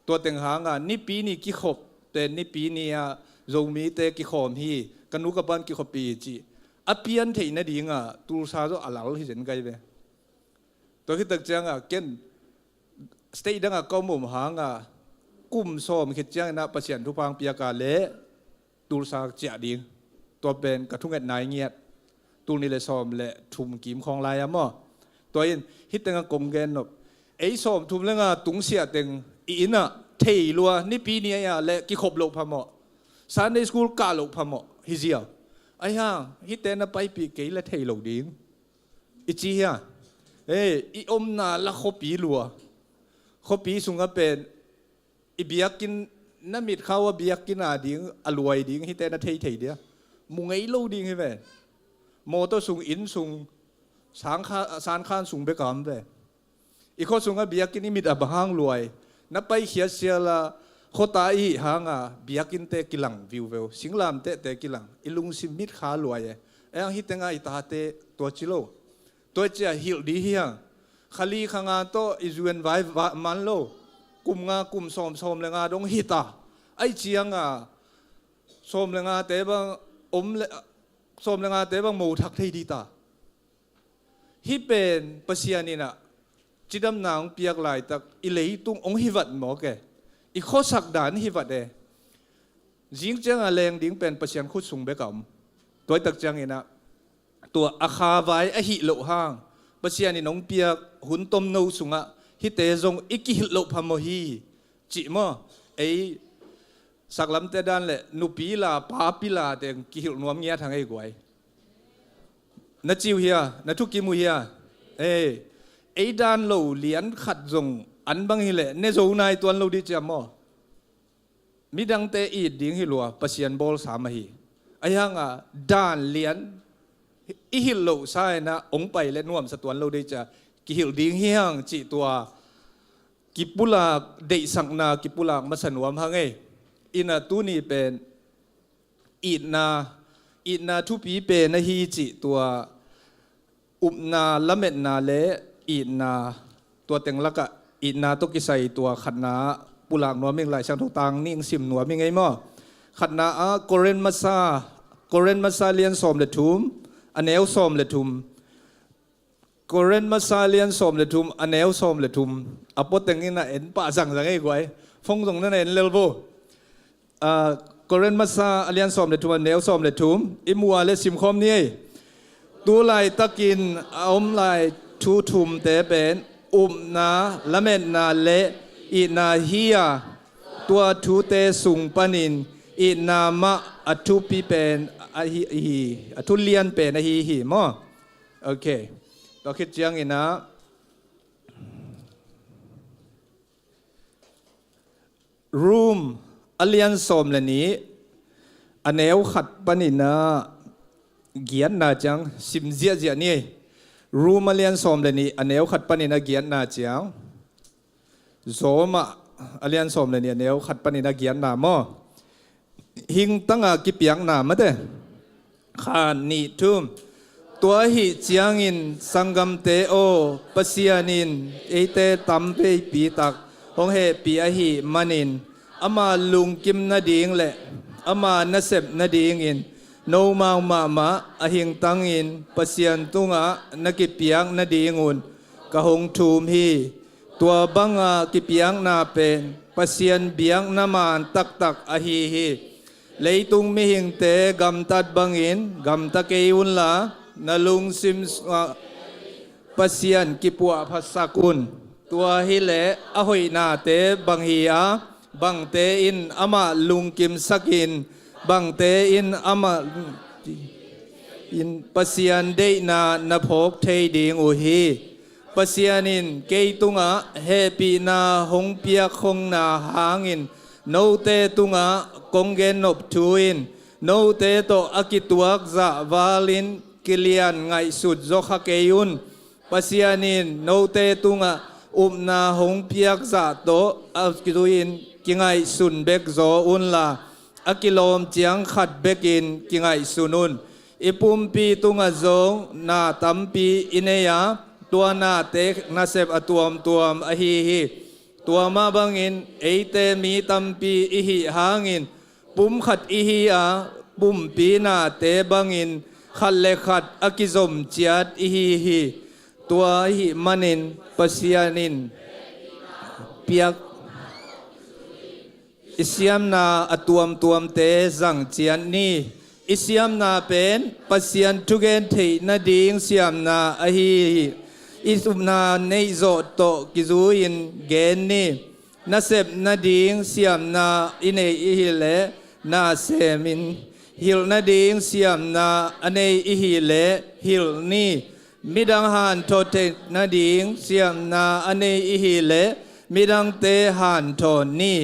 Tua teng hanga nipi ni kikhop pen nipi ni-a Zomite kikhawm hi, ka nu ka pan kikhoppi hi cih a pian theih nadinga Tulsa zawh a lal hi zen kai ve. Tua khit tak cianga ken state danga ka om om hanga kum sawm khit ciangin ah Pasian thupha piaka le Tulsa ciah ding. Tua pen ka thungetna i ngiat. Tul nih le sawm le thum kim khawng lai-a maw? Tua in hih tengah kong gen nop. Ei sawm thum le nga tungsiah teng i innah thei lua, nipi ni ahi a le kikhop loh phamawh. Sunday school kah loh phamawh hi ziau. Ahi hang hihte na paipih kei le thei lo ding. I ci hia? Ei, i omna la khuapi lua. Khuapi sungah pen i biakinn, na mitkhau a biakinn a ding a luai ding hihte na theithei dia. Mu ngei lo ding hi ve. Mawtaw sung, inn sung, sangkha-, sankhan sung bek a om ve. I khua sungah biakinn i mit a bang hang luai. Na paikhiat siala khuata i hih hanga biakinnte kilang viuveu, singlamtehte kilang, i lungsim mitkha luai e. Ahi hang hih tenga i tate tua ci lo. Tua cia hilh dih hi hang. Kha li kha nga tawh i zuen vai va-, man lo. Kum nga, kum sawm, sawm le nga dong hita. Ahi cianga sawm le ngate bang om le, sawm le ngate bang mo thak thei dih ta. Hih pen Pasian in ah cidamna hong piak laitak i leitung hong hivat mawk e. I khuasak dan hivat e. Zing cianga leng ding pen Pasian khut sung bek a om. Tuaitak cianginah tua a khavai ahih loh hang Pasian in hong piak hun tomno sungah hihte zong i kihilh loh phamawh hi. Cih maw? Ei saklamte dan le nupi la papi la teng kihilh nuam ngiat hang ei guai. Na ciu hia? Na thukim uh hia? Ei, ei dan lo lian khat zong an bang hileh ne zo nai tuan lo dih ciam maw? Midangte it ding hi lua, Pasian bawlsa mah hi. Ahi hanga dan lian i hilh loh sa inah hong pai le nuamsa tuan lo dih cia kihilh ding hi hang cih tua kipulak, deihsakna kipulak masa nuam hang ei. Inah tuni pen itna, itna thupi pen ahi cih tua upna, lametna le itna, tua teng lakah itna tawh kisai tua khatna ah pulak nuam ing. Lai Siangtho tang nih sim nuam ing ei maw? Khatna ah Korin masa, Korin masa lian sawm le thum, a neu sawm le thum. Korin masa lian sawm le thum, a neu sawm le thum. A pua teng in a en pah zangzang ei guai. Fong zong na na en lel vo. Ah, Korin masa a lian sawm le thum, a neu sawm le thum. I mu a le simkhawm ni ei. Tu laitakin a om lai thu thumte pen upna, lametna le itna hi a, tua thute sung panin itna mah a thupi pen ahi hi, a thu lian pen ahi hi maw? Ok. Tua khit cianginah Rom a lian sawm le nih, a neu khat paninah giatna ciang sim ziahziah ni. Rom a lian sawm le nih, a neu khat paninah giatna ciang. Rom a lian sawm le nih, a neu khat paninah giatna maw? Hingtanga kipiakna mate. Khat, nih, thum. Tua ahi ciangin sanggamte aw, Pasian in eite tamveipi tak hong hehpih ahi manin, ama lungkim nading le ama nasep nadingin nomau mahmah a hingtangin Pasian tungah na kipiak nadingun ka hong thum hi. Tua banga kipiakna pen Pasian biakna man taktak ahi hi. Leitung mihingte gamtat bangin gamta kei unla, na lungsim sungah Pasian kipuahphasak un. Tua hileh a hoihnate bang hi a, bangte in amah lungkimsakin, bangte in amah in Pasian deihna na phawk thei ding uh hi. Pasian in kei tungah hehpihna hong piak khongna hangin note tungah kong gennop thu in note tawh a kituak zahvalin kilian ngaihsut zaw kha kei un. Pasian in note tungah upna hong piak zah tawh a kituin kingaihsun bek zaw unla, a kilawm ciang khat bekin kingaihsun un. I pumpi tungah zong na tampi i nei a, tua nate nasep a tuamtuam ahi hi. Tua mah bangin eite mi tampi i hih hangin pum khat i hi a, pumpi nate bangin khat le khat a kizom ciat i hi hi. Tua ahi manin Pasian in piak i siamna a tuamtuamte zang ciat ni. I siamna pen Pasian thugen theih nading siamna ahi hi. I upna neih zawh tawh kizui-in gen ni. Nasep nading siamna i nei i hih leh na semin, hilh nading siamna a nei i hih leh hilh ni. Midang hanthawn theih nading siamna a nei i hih leh midangte hanthawn ni.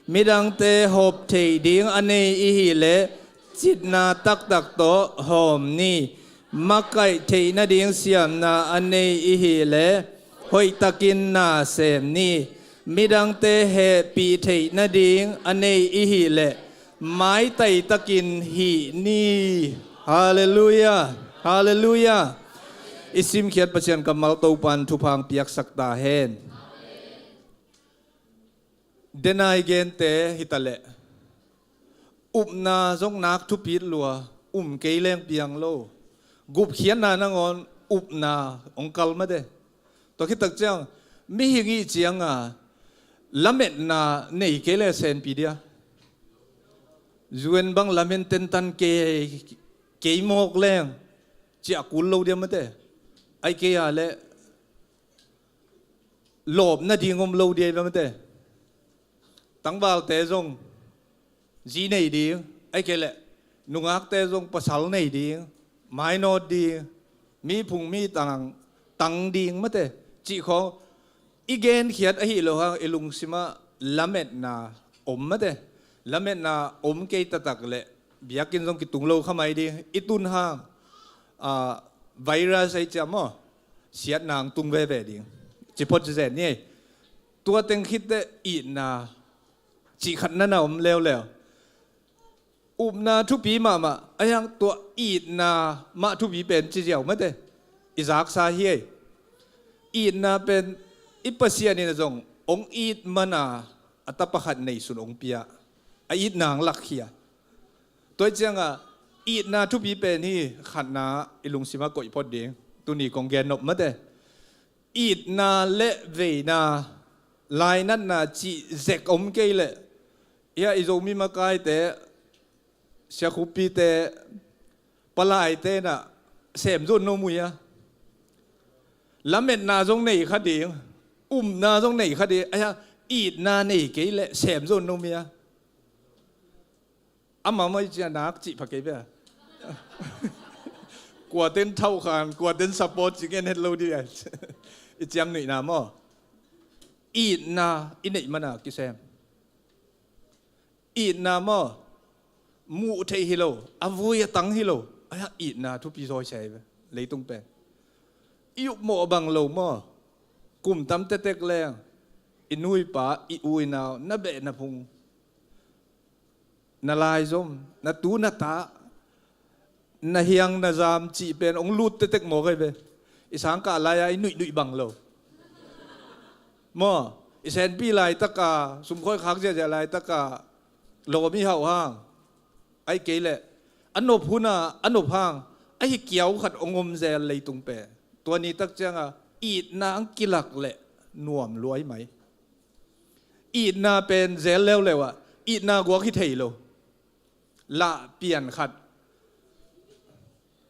Midangte hawm theih ding a nei i hih leh citna taktak tawh hawm ni. Makaih theih nading siamna a nei i hih leh hoihtakin na sem ni. Midangte hehpih theih nading a nei i hih leh maitai takin hih ni. Halleluiah. Halleluiah. I simkhiat Pasian kammal Topan thupha piaksak ta hen. Denai gente hitaleh upna zong nak thupit lua, um kei leng piang lo. Gupkhiatna nangawn upna hong kal mate. Tua khit tak ciang Mihing ih cianga lametna nei kei le senpi dia. Zuen bang lamen tentan kei, kei mawk leng ciah kul lo dia mate. Ai kei a le lawp nading om lo dia mate. Tangvalte zong zi nei ding, ai kei le nungakte zong pasal nei ding, mainawt ding, mi phung mi tang, tang ding mate. Cih khawng i genkhiat ahi lo hang i lungsimah lametna om mate. Lametna om kei taktak le biakinn zong kitung lo kha mai ding, i tun hang a, virus ai ciam maw, siatna ang tung veve ding. Ci phot ci zen ni. Tua teng khitte itna cih khat nana om leuleu. Upna thupi mahmah a hiang tua itna mah thupi pen ci ziau mate. I zaksa hi ei. Itna pen i Pasian in a zong ong it mana a tapa khat nei sun ong pia. A itna ang lakkhia. Tua cianga itna thupi pen hi khatna i lungsima koih phot ding. Tuni kong gen nop mate. Itna le veina, lainatna cih zek om kei le. Ia i Zomi makaite, siakhupite, palaite na sem zon no muia. Lametna zong nei kha ding, umna zong nei kha ding, aia itna nei kei le sem zon no muia. Ama mai cia nak cih pha kei bia. Kuaten thau khan, kuaten support cih ngen het lo dih. I ciam nuihna maw. Itna i neih mana kisem. Itna maw. Muh theih hi lo, a vui a tang hi lo. Aia itna thupi zawi sei ve. Leitung pen. I upmawh bang lo maw. Kum tam tetek leng. I nuipa, i uinau, na beh na phung. Na laizom, na tu na ta, na hiang na zam cih pen ong lut tetek maw kai ve. I sangkah lai-a i nuihnuih bang lo. Maw, i senpi laitaka, sumkhawi khak ziahziah laitaka, lawm i hauh hang. Ai kei le, a nop huna, a nop hang, a hi kiau khat ong om zel leitung pen. Tua ni tak cianga, itna ang kilak le, nuam luai mai. Itna pen zel leuleu ah, itna guak hi thei lo. Lah pian khat.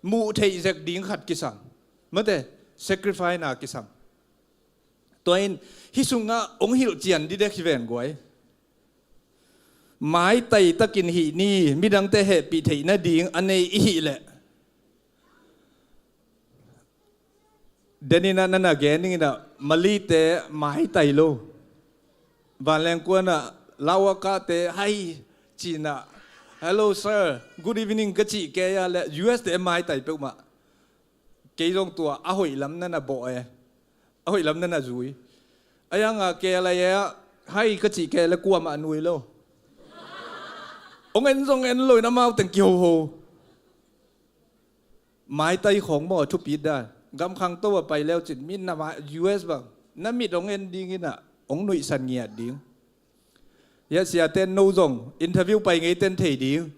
Muh theih zek ding khat kisam. Mate, sacrifice na kisam. Tua in, hi sungah ong hilh cian didek hi ven guai. Maitai takin hih ni, midangte hehpih theih nading a nei i hih leh. Deninah nana gen inginah Malite maitai lo. Vanleng kuanah lauakahte hai cinah, "Hello sir, good evening," ka cih kei a le U S te maitai peuhmah. Kei zong tua a hoih lam nana bawh e. A hoih lam nana zui. A yanga kei a lai e ah, hai ka cih kei le kuamah nui lo. Ong en zong en lo in amau teng kihoho. Maitai khawng maw a thupit dan. Gam khangto a pai leu cin, mi na ma U S bang. Na mit ong en ding inah, ong nuihsan ngiat ding. Ia siaten no zong, interview pai ngeiten thei ding.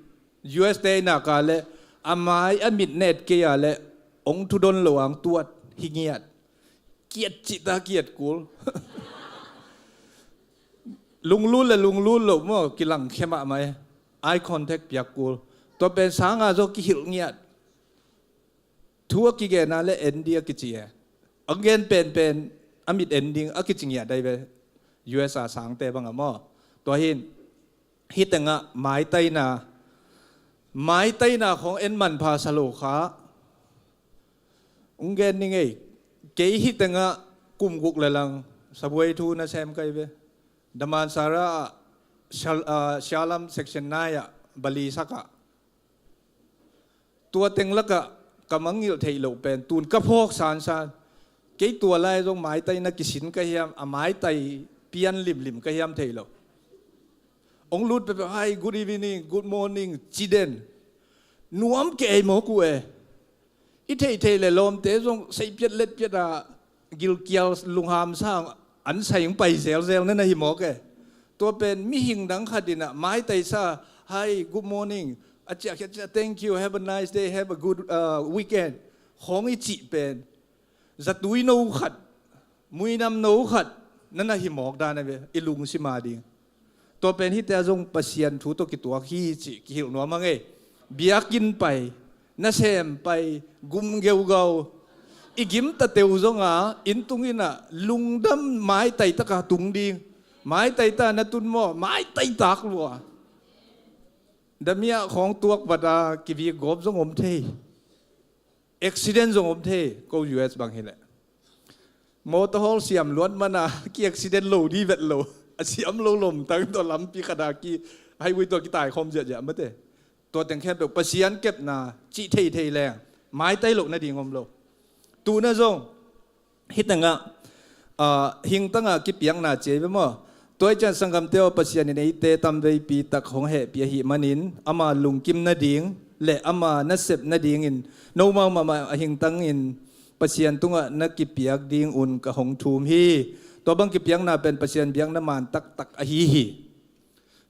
U S te inah ka le, a mai a mit net kei a le, ong thudon lo ang tuat, hi ngiat. Kiat cihta kiat kul. Lunglut le lunglut lo maw, kilang khemah mai. Eye contact piak kul. Tua pen sanga zaw kihilh ngiat. Thu a kigena le en di a kici e. A gen penpen a mit en ding a kici ngiat dai ve. U S a sangte banga maw. Tua hin, hi tengah maitaina. Maitaina khong en manpha sa lo kha. Ung gen ni ngei. Kei hi tengah kum guk le lang sabuai thu na sem kai ve. Damansara ah, Shal-, ah, Shalam section nine ah, bali sakah. Tua teng lakah ka mangngilh theih loh pen, tun ka phawk sansan. Kei tua lai zong maitai na kisin ka hiam, a maitai pian limlim ka hiam thei lo. Ong lut pepeh, "Hi, good evening, good morning," ci den. Nuam kei mawk uh e. I theihtheih le lawmte zong seihpiat letpiat a gilkial lungham sang an sai ong pai zelzel na na hi mawk e. Tua pen mihing dang khat inah maitai sa, "Hi, good morning." A ciah, a ciah, "Thank you, have a nice day, have a good, uh, weekend." Khawng i cih pen. Zatui no khat. Muinam no khat na na hi mawk dan a ve, i lungsim a ding. Tua pen hite a zong Pasian thu tawh kituak hi cih kihilh nuam hang ei. Biakinn pai, nasem pai, gum geugau, i gimtateu zonga inn tung innah lungdam maitai taka tung ding. Maitai ta na tun maw, maitai tak lua. Damiah khawng tuak vata kivik gawp zong om thei. Accident zong om thei, ko U S bang hileh. Motor hawl siam luat mana ki accident lo di vet lo. A siam lo lomtang tua lampi khata ki highway tua kitaikhawm ziahziah mate. Tua teng khempeuh Pasian kepna cih theithei leng maitai loh nading om lo. Tuna zong hih tengah, ah, hingtangah kipiakna ci ei ve maw? Tua i cian sanggamte aw, Pasian in eite tamveipi tak hong hehpih ahih manin ama lungkim nading le ama nasep nadingin nomau mahmah a hingtangin Pasian tungah na kipiak ding un ka hong thum hi. Tua bang kipiakna pen Pasian biakna man taktak ahi hi.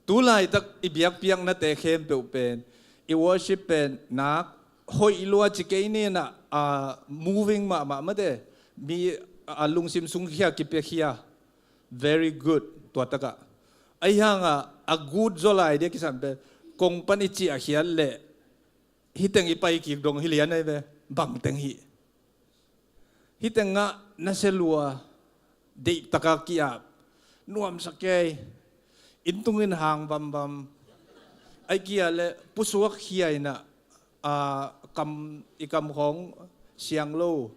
Tu laitak i biakpiaknate khempeuh pen, i worship pen nak hoih lua ci kei ninah, a, moving mahmah mate, mi a lungsim sungkhia kipiakhia. Very good, tua takah. Ahi hangah a good zaw lai dia kisam pen, kong pan i ciahkhiat leh hih teng i pai kik dong hi lian ahi ve, bang teng hih. Hih tengah na sia lua, deih taka ki-ap, nuamsa kei, inn tungin hang vamvam, ai kia le pusuak khia inah, a, kam, i kam khawng siang lo,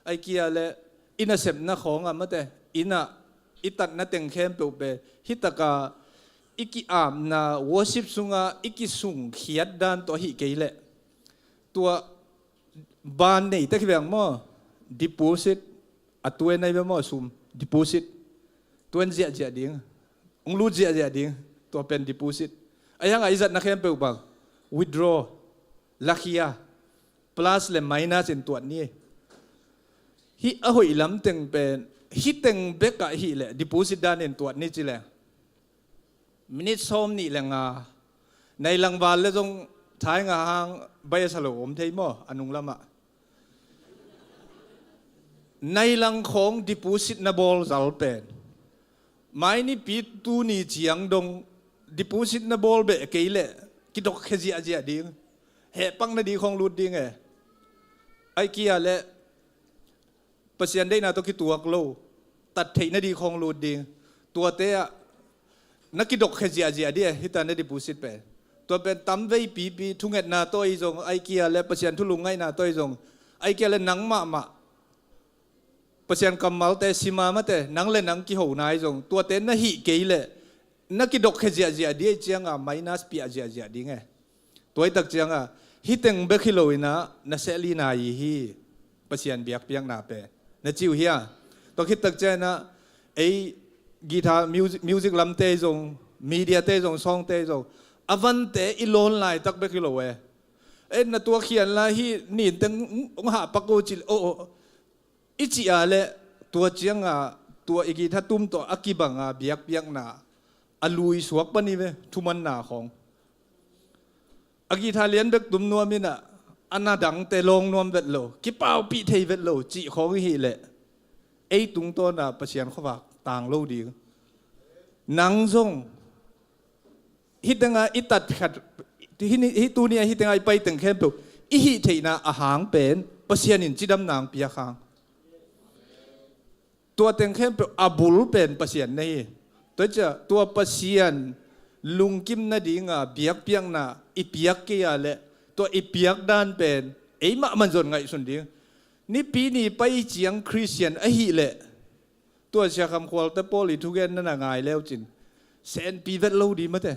ai kia le i nasepna khawngah mate, innah i tatna teng khempeuh pen hih taka i ki-apna worship sunga i kisungkhiat dan tawh ahi kei leh. Tua ban nei tek hi veng maw? Deposit a tuen ai ve maw? Sum deposit tuen ziahziah ding, ong lut ziahziah ding. Tua pen deposit. Ahi hangah i zatna khempeuh bang withdraw, lakhia, plus le minus in tuat ni. Hih a hoih lam teng pen hih teng bekah hih leh deposit dan in tuat ni ci leng minit sawm nih le nga. Nailang val le zong thai nga hang bai a sa lo om thei maw? A nung lamah nailang khawng deposit na bawl zal pen mai nipi tuni ciang dong deposit na bawl beh kei leh kidokkhia ziahziah ding. Hehpakna ding khawng lut ding e. Ai kia le Pasian deihna tawh kituak lo, tat theihna ding khawng lut ding. Tuate ah na kidokkhia ziahziah ding e, hita na deposit pen. Tua pen tamvei pipi thungetna tawh i zong, ai kia le Pasian thu lungngaihna tawh i zong, ai kia le nang mahmah Pasian kammalte sima mate, nang le nang kihona i zong, tuate na hih kei leh na kidokkhia ziahziah ding e, cianga minus piah ziahziah ding e. Tua i tak cianga hih teng bek hi lo inah na sehlina i hi. Pasian biakpiakna pen na ci uh hia? Tua khit tak cianginah ei guitar music, music lamte zong, mediate zong, songte zong, a vante i lawn laitak bek hi lo e. E, na tua khian lai hi, nin teng ong hahpak uh ci le, oh, oh, i cih a le tua cianga tua i guitar tum tawh a kibanga biakpiakna a lui suak pan hi ve, thumanna khawng. A guitar lian bek tum nuam inah a na dangte lawng nuam vet lo, kipaupih thei vet lo cih khawng i hih leh ei tungtawna Pasian khuavak tang lo ding. Nang zong hih tenga i tat khat, hih ni, hih tuni a hih tenga i pai teng khempeuh i hih theihna a hang pen Pasian in cidamna ang piak hang. Tua teng khempeuh a bul pen Pasian na hi. Tua cia, tua Pasian lungkim nadinga biakpiakna i piak kei a le tua i piak dan pen ei mah manzon ngaihsun ding. Nipi ni pai ciang Khristian ahih leh tua Sia Kham Khualte pawl i thugen na na ngai leucin senpi vet lo di mate.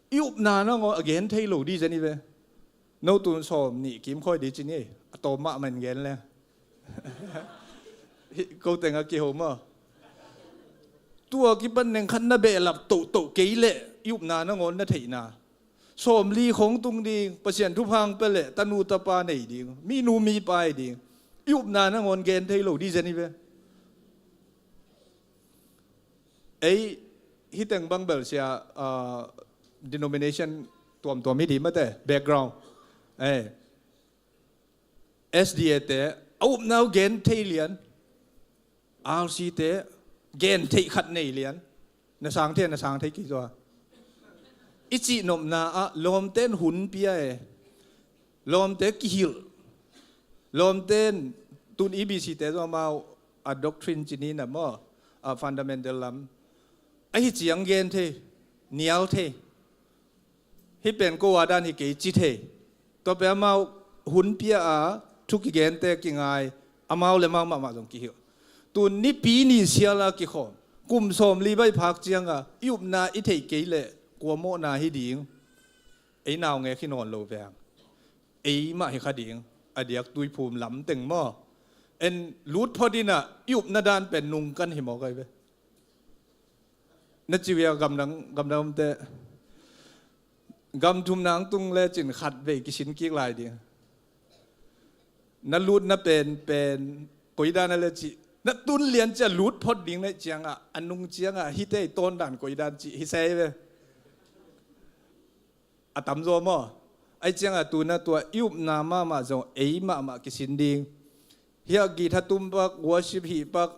I upna nangaw a gen thei lo di zen i ve. No tun sawm nih kim khawi di cin i a tawm mahmah in gen le. Hih ko teng a kiho maw? Tua kipan neng khat na behlap tohtoh kei leh i upna nangawn na theihna. Sawmli khong tung ding, Pasian thupha ang pia leh tanu tapa nei ding, minu mipa hi ding. I upna nangawn gen thei lo di zen i ve. Ei, hih teng bang bel sia, ah, denomination tuamtuam hi di mate, background. Ei, S D A te a upna uh gen thei lian. R C te gen theih khat nei lian. Na sang thei, na sang thei kei zaw. I cihnopna ah lawmte in hun pia e. Lawmte kihilh. Lawmte in tun E B C te zaw amau a doctrine ci ni na maw, a fundamental lam. Ahi ciang gen thei, nial thei. Hih pen ko a dan hi kei ci thei. Tua pen amau hun pia a thu kigente kingai, amau le amau mahmah zong kihilh. Tun nipi ni sial a kikhawm. Kum sawmli bai phak cianga i upna i theih kei leh kua mawhna hi ding. Ei naungek hi nawn lo veng. Ei mah hi kha ding. A diak Tuiphum lam teng maw. En lut phot in ah i upna dan pen nungkan hi mawk ai ve. Na ci uh hia, gamdang, gamdang omte. Gam thum nang tung lecin khat vei kisin kik lai ding. Na lutna pen, pen, koi dan a le cih. Na tun lian cia lut phot ding na hih ciangah, a nung ciangah, hihte i tawn dan koi dan cih, hi sei ve. A tamzaw maw. Ahi ciangah tu na tua i upna mahmah zong ei mahmah kisin ding. Hiah guitar tum pak, worship hih pak,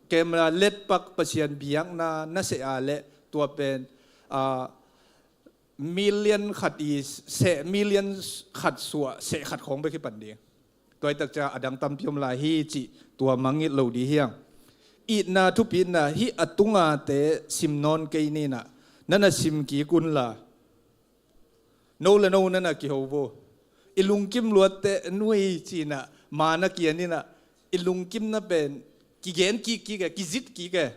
camera let pak, Pasian biakna na seh a leh tua pen, ah, million khat i seh, million khat suah, seh khat khawng bek hi pan ding. Tua hi tak ciang a dang tampi om lai hi cih tua mangngilh lo ding hi hang. Itna thupitna hih a tungate sim nawn kei ni in ah, na na sim kik un la. No le no na na kiho vo. I lungkim luatte nui ci in ah, ma na kian in ah, i lungkimna pen kigen kik kik e, kizit kik e.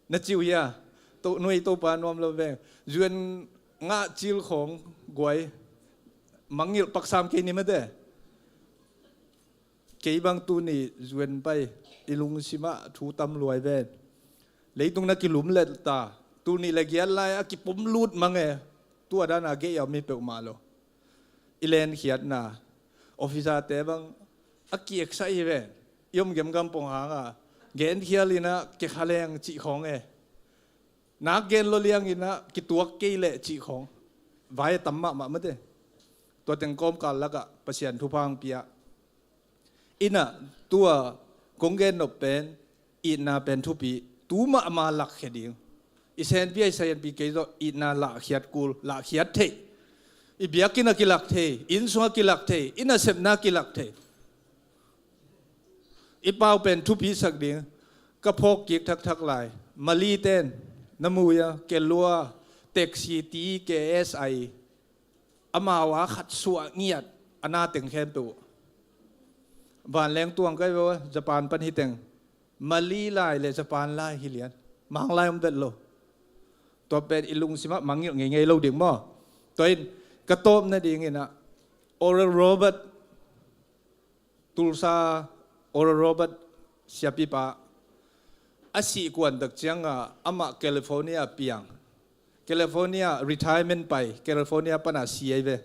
Na ci uh hia, to, nui Topa nuam lo veng. Zuan ngah cil khawng guai, mangngilh pak sam kei ni mate. Kei bang tuni zuan pai, i lungsimah thu tam luai ven. Leitung na kilum let ta, tul nih le giat lai a kipum lut mang e, tua dan a gei a mi peuhmah lo. I lenkhiatna, officer te bang a kieksa hi ven. I om gemgam pong hang a, genkhial in ah kekha leng cih khawng e. Nak gen lo liang in ah kituak kei leh cih khawng. Vai a tam mahmah mate. Tua teng kawmkal lakah Pasian thupha hong pia. In ah tua kong gen nop pen, itna pen thupi, tu mahmah lakkhia ding. I senpi a i senpi kei zawh itna lahkhiat kul, lahkhiat theih. I biakinn ah kilak thei, inn sungah kilak thei, i nasepna kilak thei. I pau pen thupi sak ding, ka phawk kik thakthak lai. Mali ten, na mu ia, Kelua, Tech City, K S I, amau a khat suah ngiat, a na teng khempeuh. Vanleng tuang kai ve, Japan pan hi teng. Mali lai le Japan lai hi lian. Mang lai om vet lo. Tua pen i lungsimah mangngilh ngeingei lo ding maw. Tua in, ka tawp nading in ah, Oral Robert, Tulsa, Oral Robert siapipa a sih kuan tak cianga amah California piang. California retirement pai, California pana si ai ve.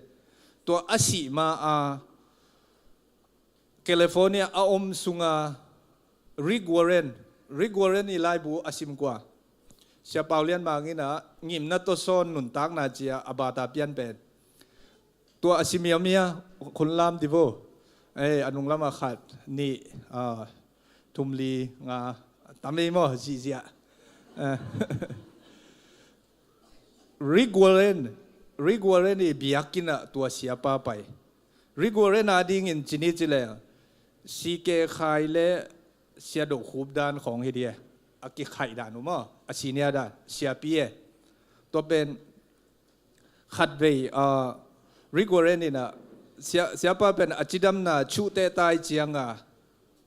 Tua a sih ma a California a om sunga Rick Warren, Rick Warren i laibu a sim kua. Sia Pau Lian Mang in ah ngimna tawsawn nuntakna cia a bata pian pen. Tua a si miamia, khun lam ti vo. Eh, a nung lama khat, nih, ah, thum, li, nga, tam ei maw, zihziah. Eh. Rick Warren, Rick Warren i biakinn ah tua siapa pai. Rick Warren a dingin ci ni ci leng, C K Khai le Sia Do Khup dan khawng hi dia. A kikhaih dan uh maw, a senior dan, siapi e. Tua pen, khatvei, ah, Rick Warren in ah, sia, siapa pen a cidamna chuhte tai cianga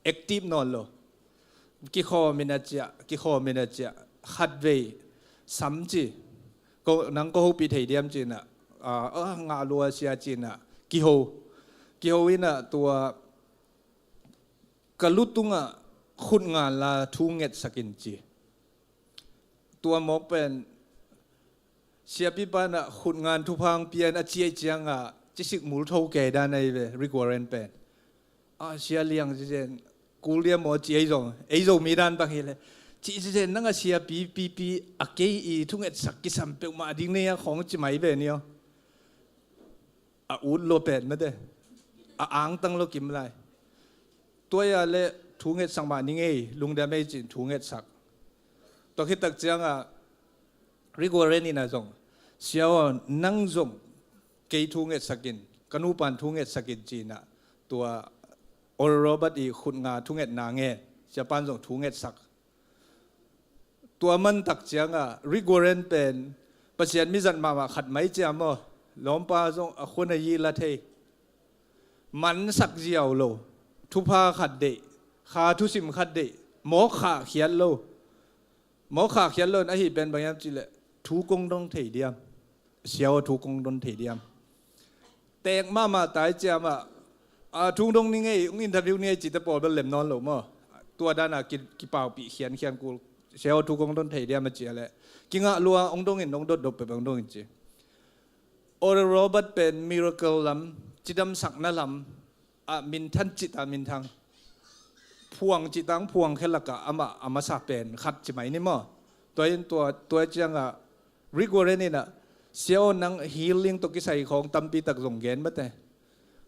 active nawn lo. Kikhawm in a ciah, kikhawm in a ciah. Khatvei, sam ci. Ko, nang ko hopih thei diam ci in ah, ah, ah, ngah lua sia ci in ah. Kiho. Kiho in ah tua ka lu tungah khut ngan la thu ngetsak in ci. Tua mawk pen, siapipa in ah khut ngan thupha hong pia in a ciah ciangah, cisik mul tho kei dan ahi ve, Rick Warren pen. A sia liang cizen, kul dia maw ci ei zong, ei Zomi dan bang hi le. Ci cizen nang a siapi pipi a kei i thungetsak kisam peuhmah ding nei a khawng ci mai ve ni aw. A ut lo pen mate. A angtang lo kim lai. Tua ia le thu ngetsak mah ni ngei, lungdam ei ci-in thu ngetsak. Tua khit tak ciangah Rick Warren in ah zong, "Sia aw, nang zong kei thu ngetsak in, ka nupa'n thu ngetsak in," ci-in ah tua Oral Robert i khut nga thungetna ngen, siapa'n zong thu ngetsak. Tua man tak ciangah Rick Warren pen Pasian mizat mahmah khat mai cia maw, lawmpa zong a khua na yi la thei. Mansak ziau lo, thupha khat deih, kha thusim khat deih, mawk khah khiat lo. Mawk khah khiat lo in ahi pen bang hiam cihleh, thu kong dong thei diam? Sia aw, thu kong dong thei diam? Teek mahmah tai ciamah, a, thu dong ni ngei, hong interview ni ngei cite pawl bel lem nawn lo maw? Tua danah ki, kipaupih khiankhian kul. Sia aw, thu kong dong thei diam a cih leh, kingah lua, hong dong in, hong dotdot peuh hong dong in ci. Oral Robert pen miracle lam, cidamsakna lam ah minthan, cita minthan, phuang cita phuang khe lakah amah a masa pen khat ci mai ni maw? Tua in tua, tua ciangah Rick Warren in ah, "Sia aw, nang healing tawh kisai khawng tampi tak zong gen mate.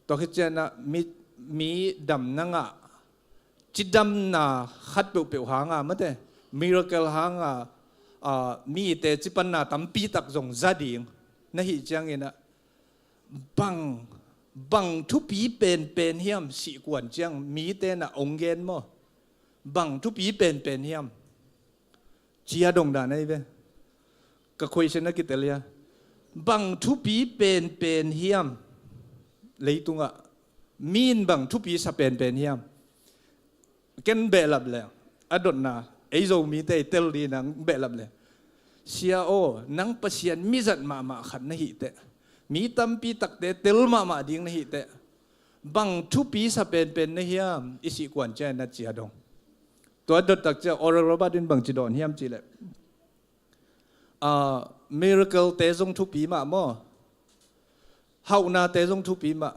Tua khit ciangah mi, mi damna ngah, cidamna khat peuhpeuh hanga mate, miracle hanga, ah, mite cipanna tampi tak zong za ding na hih ciangin ah, bang, bang thupi penpen hiam, sihkuan ciang mite na hong gen maw? Bang thupi penpen hiam?" Cia dong dan ahi ve. Ka question a kitel hia? Bang thupi penpen hiam? Leitungah mi in bang thupi sa penpen hiam? Ken behlap le, a dotna, ei Zomite i tel ding nang behlap le, "Sia aw, nang Pasian mizat mahmah khat na hih teh, mi tampi takte tel mahmah ding na hih teh, bang thupi sa penpen na hiam, i sihkuan ciang?" na cia dong. Tua dot tak ciang Oral Robert in bang ci dawn hiam cihleh, ah, miracle te zong thupi mah maw? Hauhnate zong thupi mah.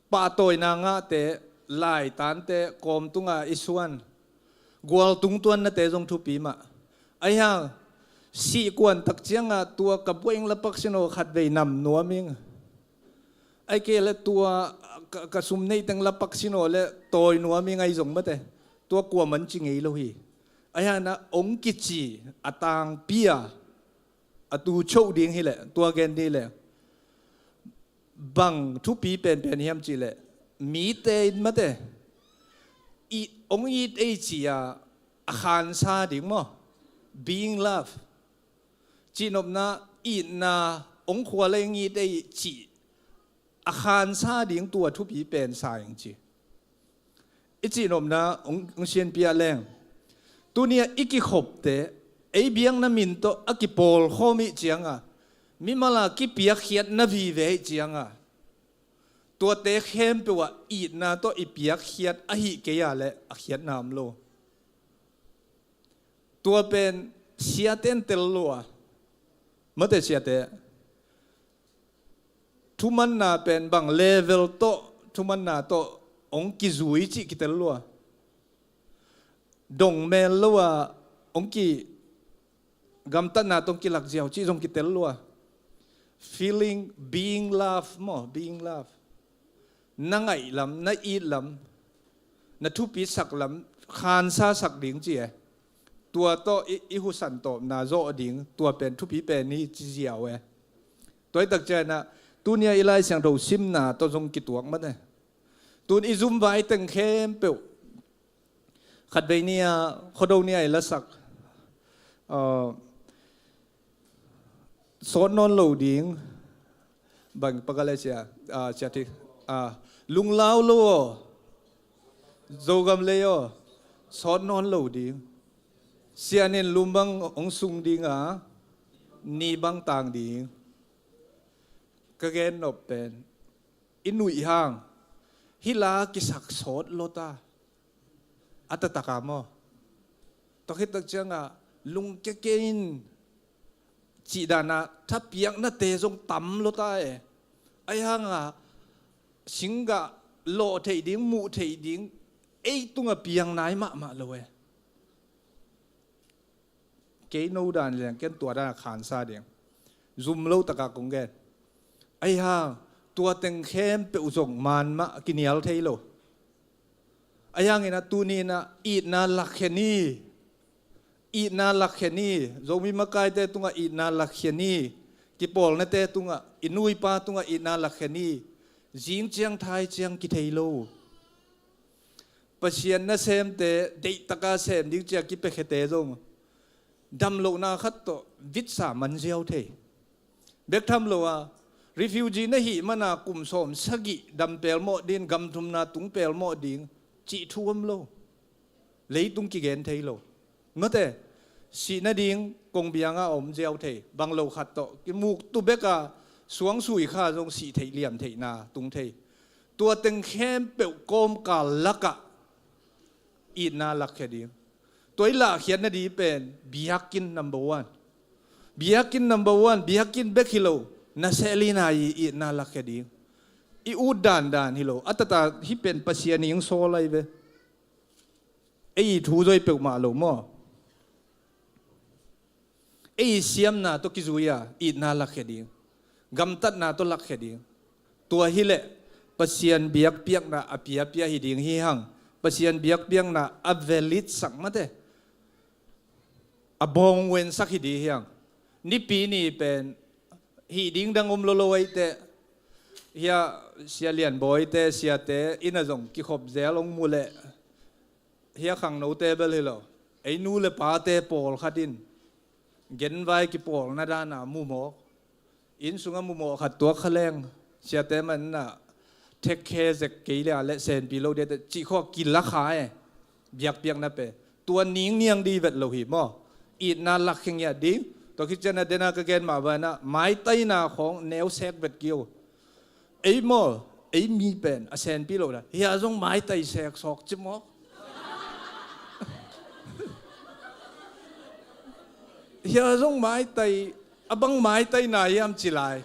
Pahtawina ngahte, laitante, kawm tunga i suan, gualtung tuannate zong thupi mah. Ahi hang, sihkuan tak ciangah tua ka buaing lapak sinaw khatvei nam nuam ing, ahih kei leh tua ka, ka sum neiteng lapak sinaw le tawi nuam ing ahi zong mate, tua kuaman ci ngei lo hi. Ahi hangin ah hong kici a tangpi a, a tu choh ding hileh, tua gen ding leh, bang thupi penpen hiam cihleh, mite in mate, i, hong it ei ci-a a khansa ding maw? Being love. Cihnopna, itna, hong khual ei, hong it ei cih a khansa ding tua thupi pen sa ing ci. I cihnopna hong, hong sianpih leng, tuni-a i kikhopte, ei biakna min tawh a kipawlkhawm ih cianga, mimala kipiakkhiatna vive ih cianga, tuate khempeuh ah itna tawh i piakkhiat ahih kei a leh a khiatna om lo. Tua pen siate in tel lua. Mate siate, thumanna pen bang level tawh, thumanna tawh hong kizui cih kitel lua. Dong mel lo a hong ki, gamtatna tawh hong kilak ziau cih zong kitel lua. Feeling, being love maw, being love. Na ngaih lam, na it lam, na thupisak lam, khansa sak ding ci e. Tua tawh i, i husan tawpna zawh ding, tua pen thupi pen hi ci ziau e. Tua hi tak ciangin ah, tuni-a i Lai Siangtho simna tawh zong kituak mate. Tun i zum vai teng khempeuh, khatvei ni-a, Khuado ni-a i lasak, ah, sawt nawn lo ding, bang pakal e sia, ah, sia thik, ah, lunglau lo aw, Zogam lei aw, sawt nawn lo ding. Sian in lum bang hong sung ding a, ni bang tang ding. Ka gen nop pen, i nuih hang, hih la kisak sawt lo ta, a taktak a maw? Tua khit tak ciangah lungkia kei in cih dan a thapiaknate zong tam lo ta e. Ahi hangah singgah lawh theih ding, muh theih ding, ei tungah piang nai mahmah lo e. Kei no dan leng ken tua dan a khansa ding. Zum lo taka kong gen. Ahi hang, tua teng khempeuh zong man mah kinial thei lo. Ahi hangin ah tuni in ah itna lakkhia ni. Itna lakkhia ni. Zomi makaite tungah itna lakkhia ni. Kipawlnate tungah, i nu i pa tungah itna lakkhia ni. Zing ciang thai ciang kithei lo. Pasian nasemte deihtaka sem ding ci-a kipiakhiate zong damlohna khat tawh vitsa man ziau thei. Bek tham lo a, refugee na hih mana kum sawm sagih dam pelmawh ding, gam thumna tung pelmawh ding cih thu om lo. Leitung kigen thei lo. Mate, sih nading kongbianga a om ziau thei. Bang lo khat tawh kimuktu beka suangsui kha zong sih theih liam theihna tung thei. Tua teng khempeuh kawmkal lakah itna lakkhia ding. Tua i lahkhiat nading pen biakinn number one. Biakinn number one, biakinn bek hi lo. Na sehlina i itna lakkhia ding. I ut dandan hi lo. A tata hih pen Pasian in sawl lai ve. Ei thu zoi peuhmah lo maw? Ei siamna tawh kizui a itna lakkhia ding. Gamtatna tawh lakkhia ding. Tua hileh Pasian biakpiakna a piapia hi ding hi hang. Pasian biakpiakna a valid sak mate. A bawng wensak hi ding hi hang. Nipi ni pen hih ding dang om lolo aite. Hia Sia Lian Bawite, siate inn ah zong kikhop zel hong mu leh. Hia khangnote bel hi lo. Ei nu le pate pawlkhat in genvai kipawlna dana mumawk. Inn sungah mumawh khat tuak kha leng. Siate man na thek khe zek kei le a le senpi lo diate cih khawh kila kha e. Biakpiakna pe. Tua ningniang di vet lo hi maw? Itna lakkhia ngiat ding. Tua khit ciangin a dena ka gen mah bana maitaina khawng neu sek vet kio. Ei maw, ei mi pen a senpi lo da. Hia zong maitai sek sawk ci maw? Hia zong maitai, a bang maitai na hiam ci lai.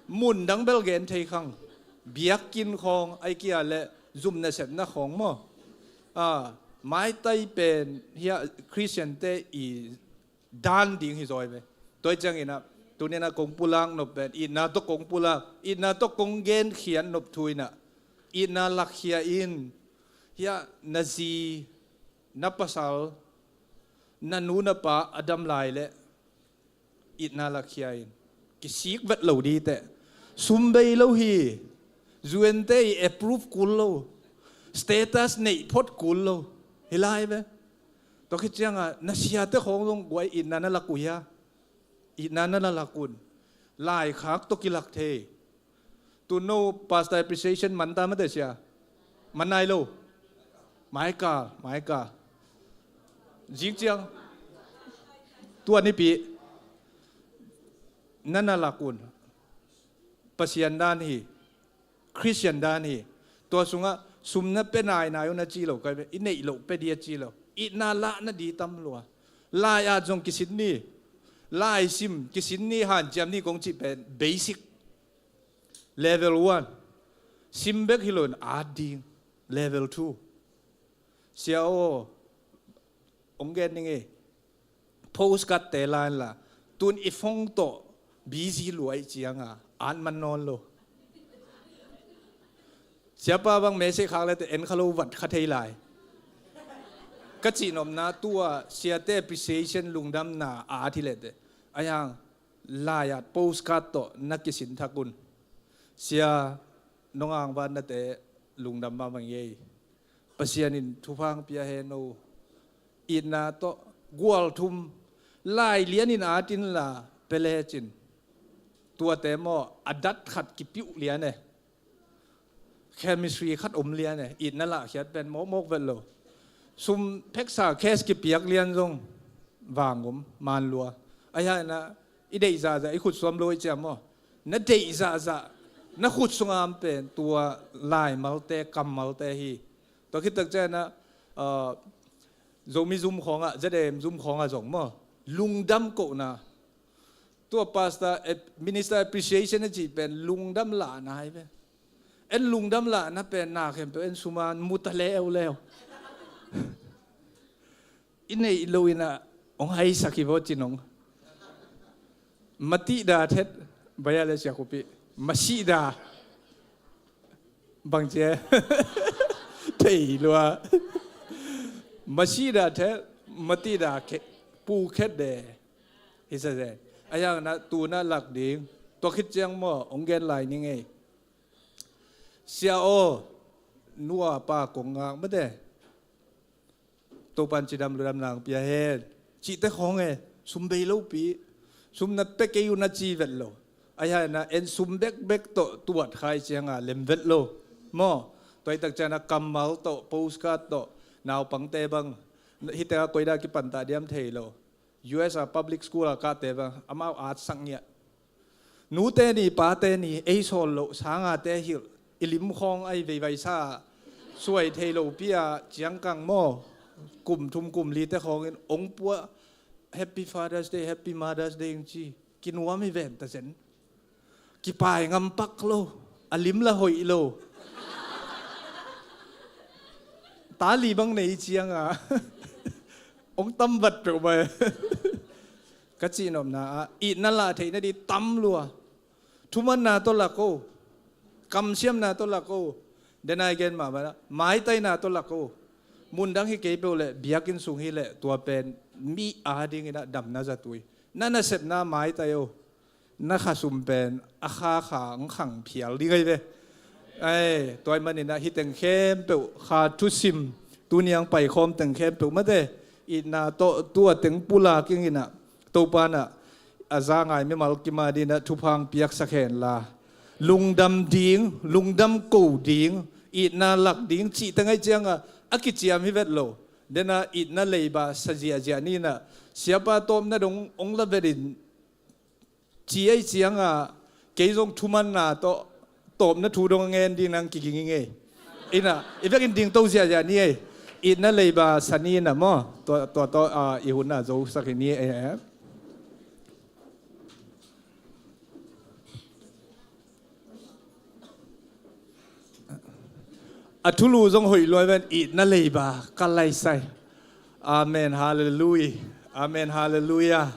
Mun dang bel gen thei khang. Biakinn khawng, ai kia le zum nasepna khawng maw? A, maitai pen hia Khristiante i dan ding hi zaw hi ve. Tua hi ciangin ah, tuni-in ah kong pulak nop pen, itna tawh kong pulak, itna tawh kong genkhiat nop thu in ah, itna lakkhia in, hia na zi, na pasal, na nu na pa a dam lai leh, itna lakkhia in, kisik vet lo ding teh. Sum bei lo hi, U N te i approve kul lo, status neih phot kul lo, hi lai ve. Tua khit ciangah, na siate khawng zong guai itna na lak uh hia? Itna na lak un. Laikhak tawh kilak thei. Tu no pastor appreciation man ta mate sia. Man nai lo. Maika, maika. Zing ciang. Tua nipi. Na na lak un. Pasian dan hi. Khristian dan hi. Tua sungah sum na pia nainai uh na ci lo, kai ve, i neih loh pia ding a ci lo. Itna lah na ding tam lua. Lai at zong kisin ni. Lai sim kisin ni, hanciam ni kong cih pen basic. Level one. Sim bek hi lo in at ding. Level two. Sia aw, ong gen ning ei. Postcard te la in la, tun i phone tawh busy lua i cianga at man nawn lo. Siapa bang message khak le te en kha lo vat kha thei lai. Ka cihnopna tua siate appreciation lungdamna at hi le te. Ayang lai at postcard tawh na kisin thak un. Sia nong angvan nate lungdam mahmah ngei. Pasian in thupha pia hen o. Itna tawh gual thum lai lian in at in la pia lecin. Tuate maw a dat khat kipia uh lian e. Chemistry khat om lian e. Itna lahkhiat pen mawkmawk vet lo. Sum pheksa cash kipiak lian zong vang om man lua. Ahi hangin ah i deih zahzah i khut suam lo i ciam maw? Na deih zahzah na khut sungah om pen tua laimalte, kammalte hi. Tua khit tak ciangin ah, ah, Zomi zum khawngah, Z A M zum khawngah zong maw, lungdam kohna. Tua pastor, eh, minister appreciation a cih pen lungdam lahna hi pen. En lungdam lahna pen na khempeuh en sum a mu ta leuleu. I neih loh in ah hong haisak hi vaw ci nong. Matihda thet, baya le sia khupi. Masihda. Bang cia. Thei lua. Masi da the, mati da khe, pu khet de. Hi sa zen. A yang na tu na lak ding. Tua khit ciang maw, ong gen lai ni ngei. Sia aw, nua pa kong ngak mate. Topan cidam ludam nang pia hen. Cihte khong e, sum bei lo pi. Sum na pe kei uh na ci vet lo. Ai hai na en sum bekbek tawh tuat khai cianga lem vet lo. Maw, tuaitak ciana kammal tawh, postcard tawh, naupangte bang. Hite a koida kipanta diam thei lo. U S a public school a kahte bang, amau at sak ngiah. Nute ni, pate ni, ei sawl loh, sangate hilh, i lim khawng ai veivai sa, suai thei lo pi a, ciangkang maw, kum thum kum lite khawngin, ong pua, Happy Father's Day, Happy Mother's Day, ing ci, kinuam i ven ta zen. Kipai ngampak lo, a lim la hoih lo. Ta li bang nei cianga, ong tam vat peuh bai. Ka cihnopna ah, itna lah theihna di tam lua. Thumanna tawh lak o. Kamsiamna tawh lak o. Denai gen mah bana, maitaina tawh lak o. Mundang hi kei peuh leh, biakinn sung hi leh, tua pen, mi a dingin a damna zatui. Na nasepna maitai o. Na khasum pen a kha kha ang khang phial ding ai ve. Ai, tua ahih manin ah hih teng khempeuh kha thusim, tuni ang paikhawm teng khempeuh mate, itna tawh tua teng pulak ing in ah, Topa in ah a za ngai mimal kim a dingin ah thupha ang piaksak hen la. Lungdam ding, lungdam ko ding, itna lak ding cih teng ai ciangah a kiciam hi vet lo. Den ah itna leiba sa ziahziah ni in ah, siapa tawpna dong ong la vet in, ci ei cianga, kei zong thumanna tawh, tawpna thu dong a ngen ding nang kiging i ngei. Ina, i vekin ding to ziahziah ni ei. Itna leiba sa ni ina maw, tua, tua tawh, ah, i hun a zosak i ni ei, eh. A thulu zong hoih luai ven, itna leiba ka laisai. Amen, halleluiah. Amen, halleluiah.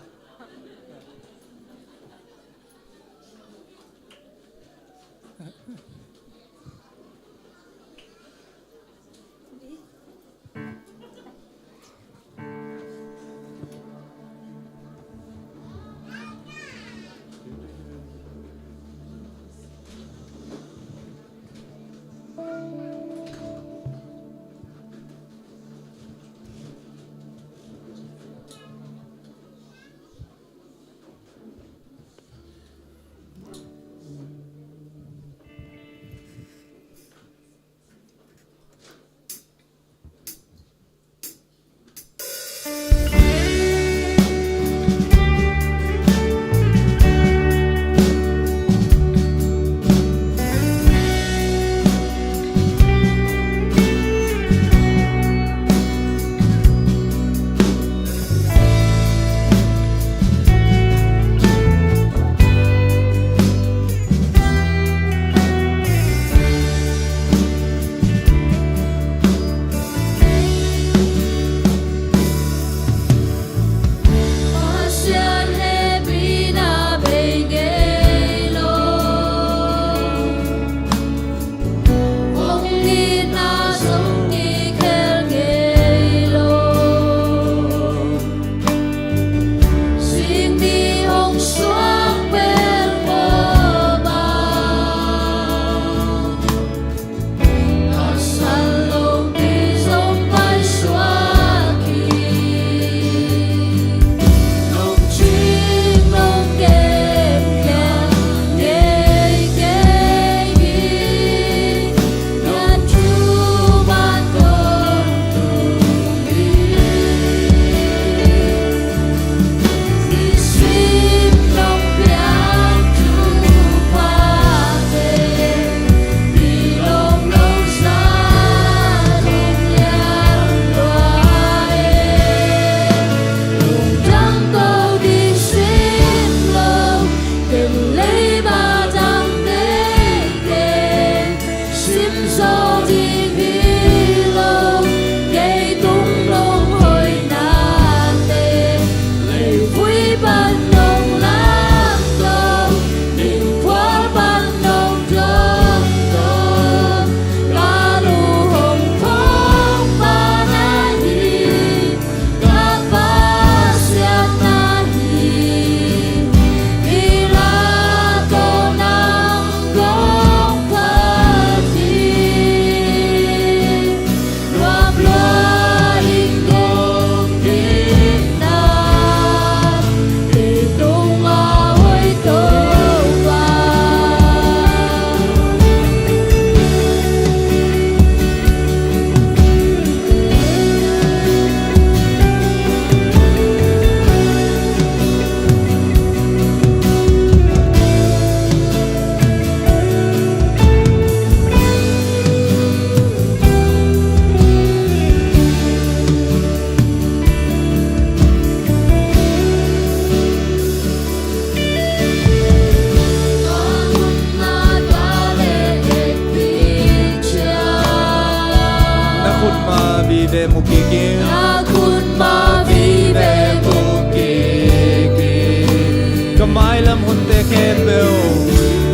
Mu kik in. Na khut mah vive mu kik in. Ka mailam hunte khempeuh.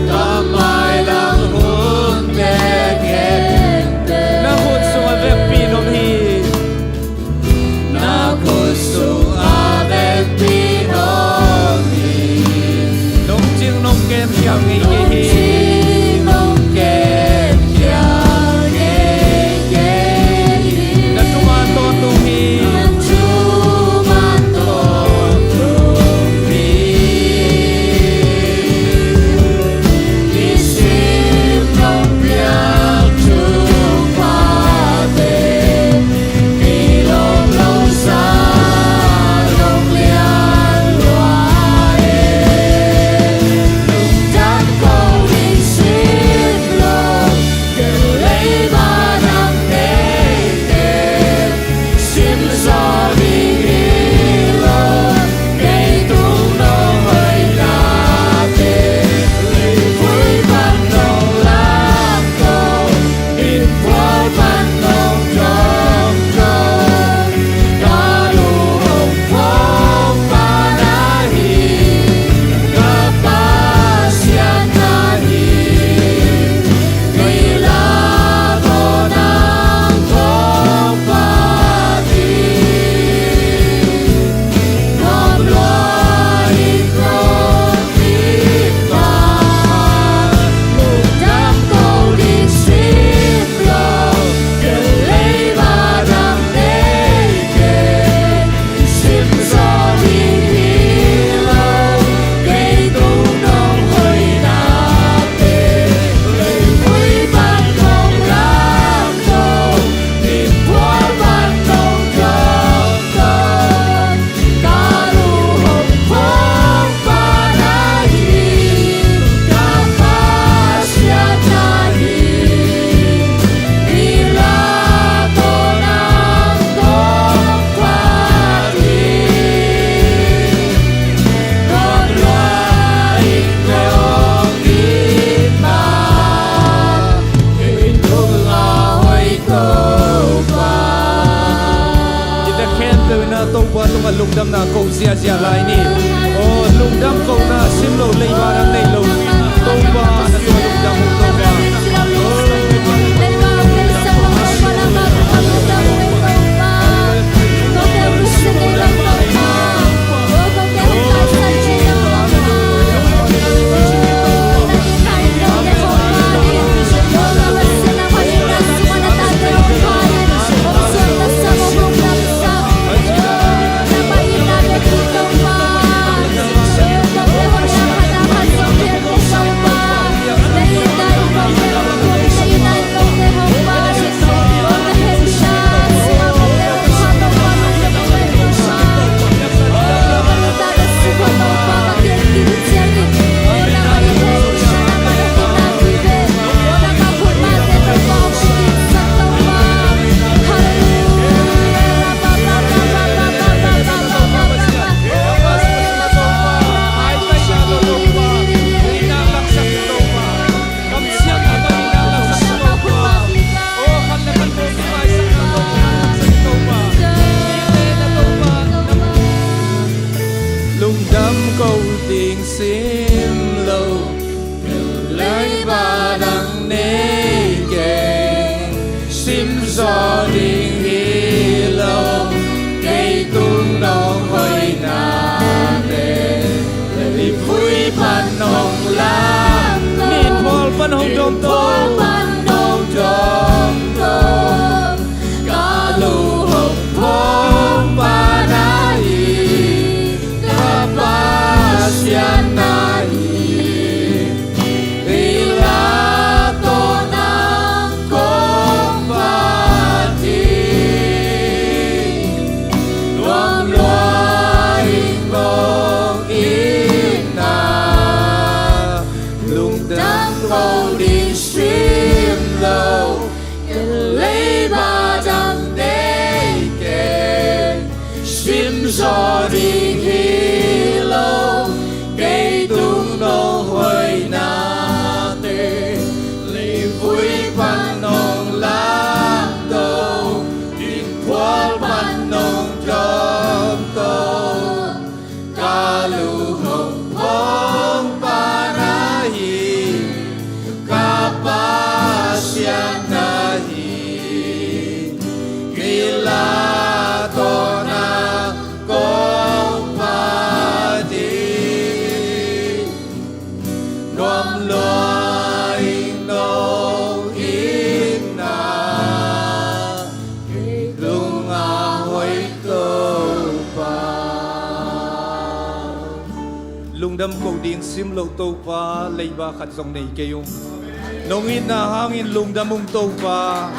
Ka mailam hunte khempeuh. Na khut sungah vekpi in om hi. Na khut sungah vekpi in om hi. Nong cing nong kem khial ngei kei hi. Nong cing nong kem khial ngei kei hi. Na thuman tawntung hi. Na thuman tawntung hi. Nisim nong piak thupha te. Hihte khempeuh in ah Topa tungah lungdamna ko ziahziah lai ni. Aw, lungdam kohna sim lo, leiba dang nei lo, Topa na tungah lungdam uh, Topa. Lungdam ko ding sim lo, leiba dang nei keng, sim zaw ding hi lo, kei tung nong hoihna te, leivui pan nong lam, min pawl pan hong dom, pawl pan nong dom ko. Ka lu hong phawk pa na hi, ka Pasian na hi, i la tawh nang kong phat hi. Nuam lua in mawk in na, lungdam ko ding si Lungdam koh ding sim loh Topa, leiba khat zong nei kei ung. Nong itna hangin lungdam ung Topa.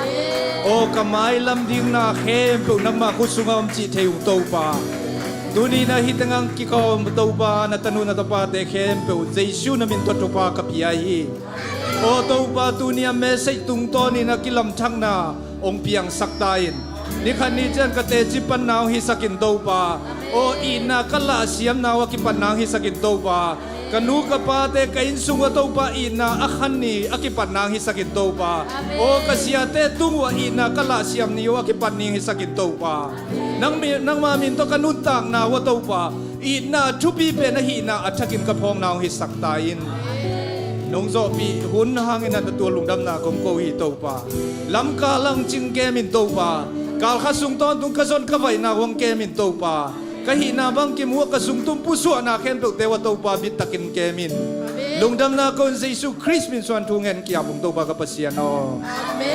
Aw, ka mailam dingna khempeuh nangmah khut sungah om cih thei ung Topa. Tuni na hih tengah kikawm Topa, na tanu na tapate khempeuh Jesu na min tawh thupha ka pia hi. Aw Topa, tuni a message tungtawnin a kilamthakna hong piangsak ta in. Nikhat ni ciang ka teci panna hong hisak in Topa. Aw, itna ka lahsiamna uh a kipatna hong hisak in Topa. Ka nu ka pate ka innsung uh a Topa, itna a khan ni a kipatna hong hisak in Topa. Aw, ka siate tung uh a itna ka lahsiam ni uh a kipat ni hong hisak in Topa. Nang mi, nangma min tawh ka nuntakna uh a Topa, itna thupi pen ahihna a thakin ka phawkna hong hisak ta in. Nong zawhpih hun hangin a na tua lungdamna kong ko hi Topa. Lamkal ah hong cing kem in Topa. Kalkhat sung tawntung ka zon ka vaihna hong kem in Topa. Ka hihna bangkim uh a ka zungtum pusuahna khempeuhte uh a Topa bittakin kem in. Lungdamna ko in Jesu Khrist min suang thu ngen kiap ung Topa ka Pasian aw. Amen.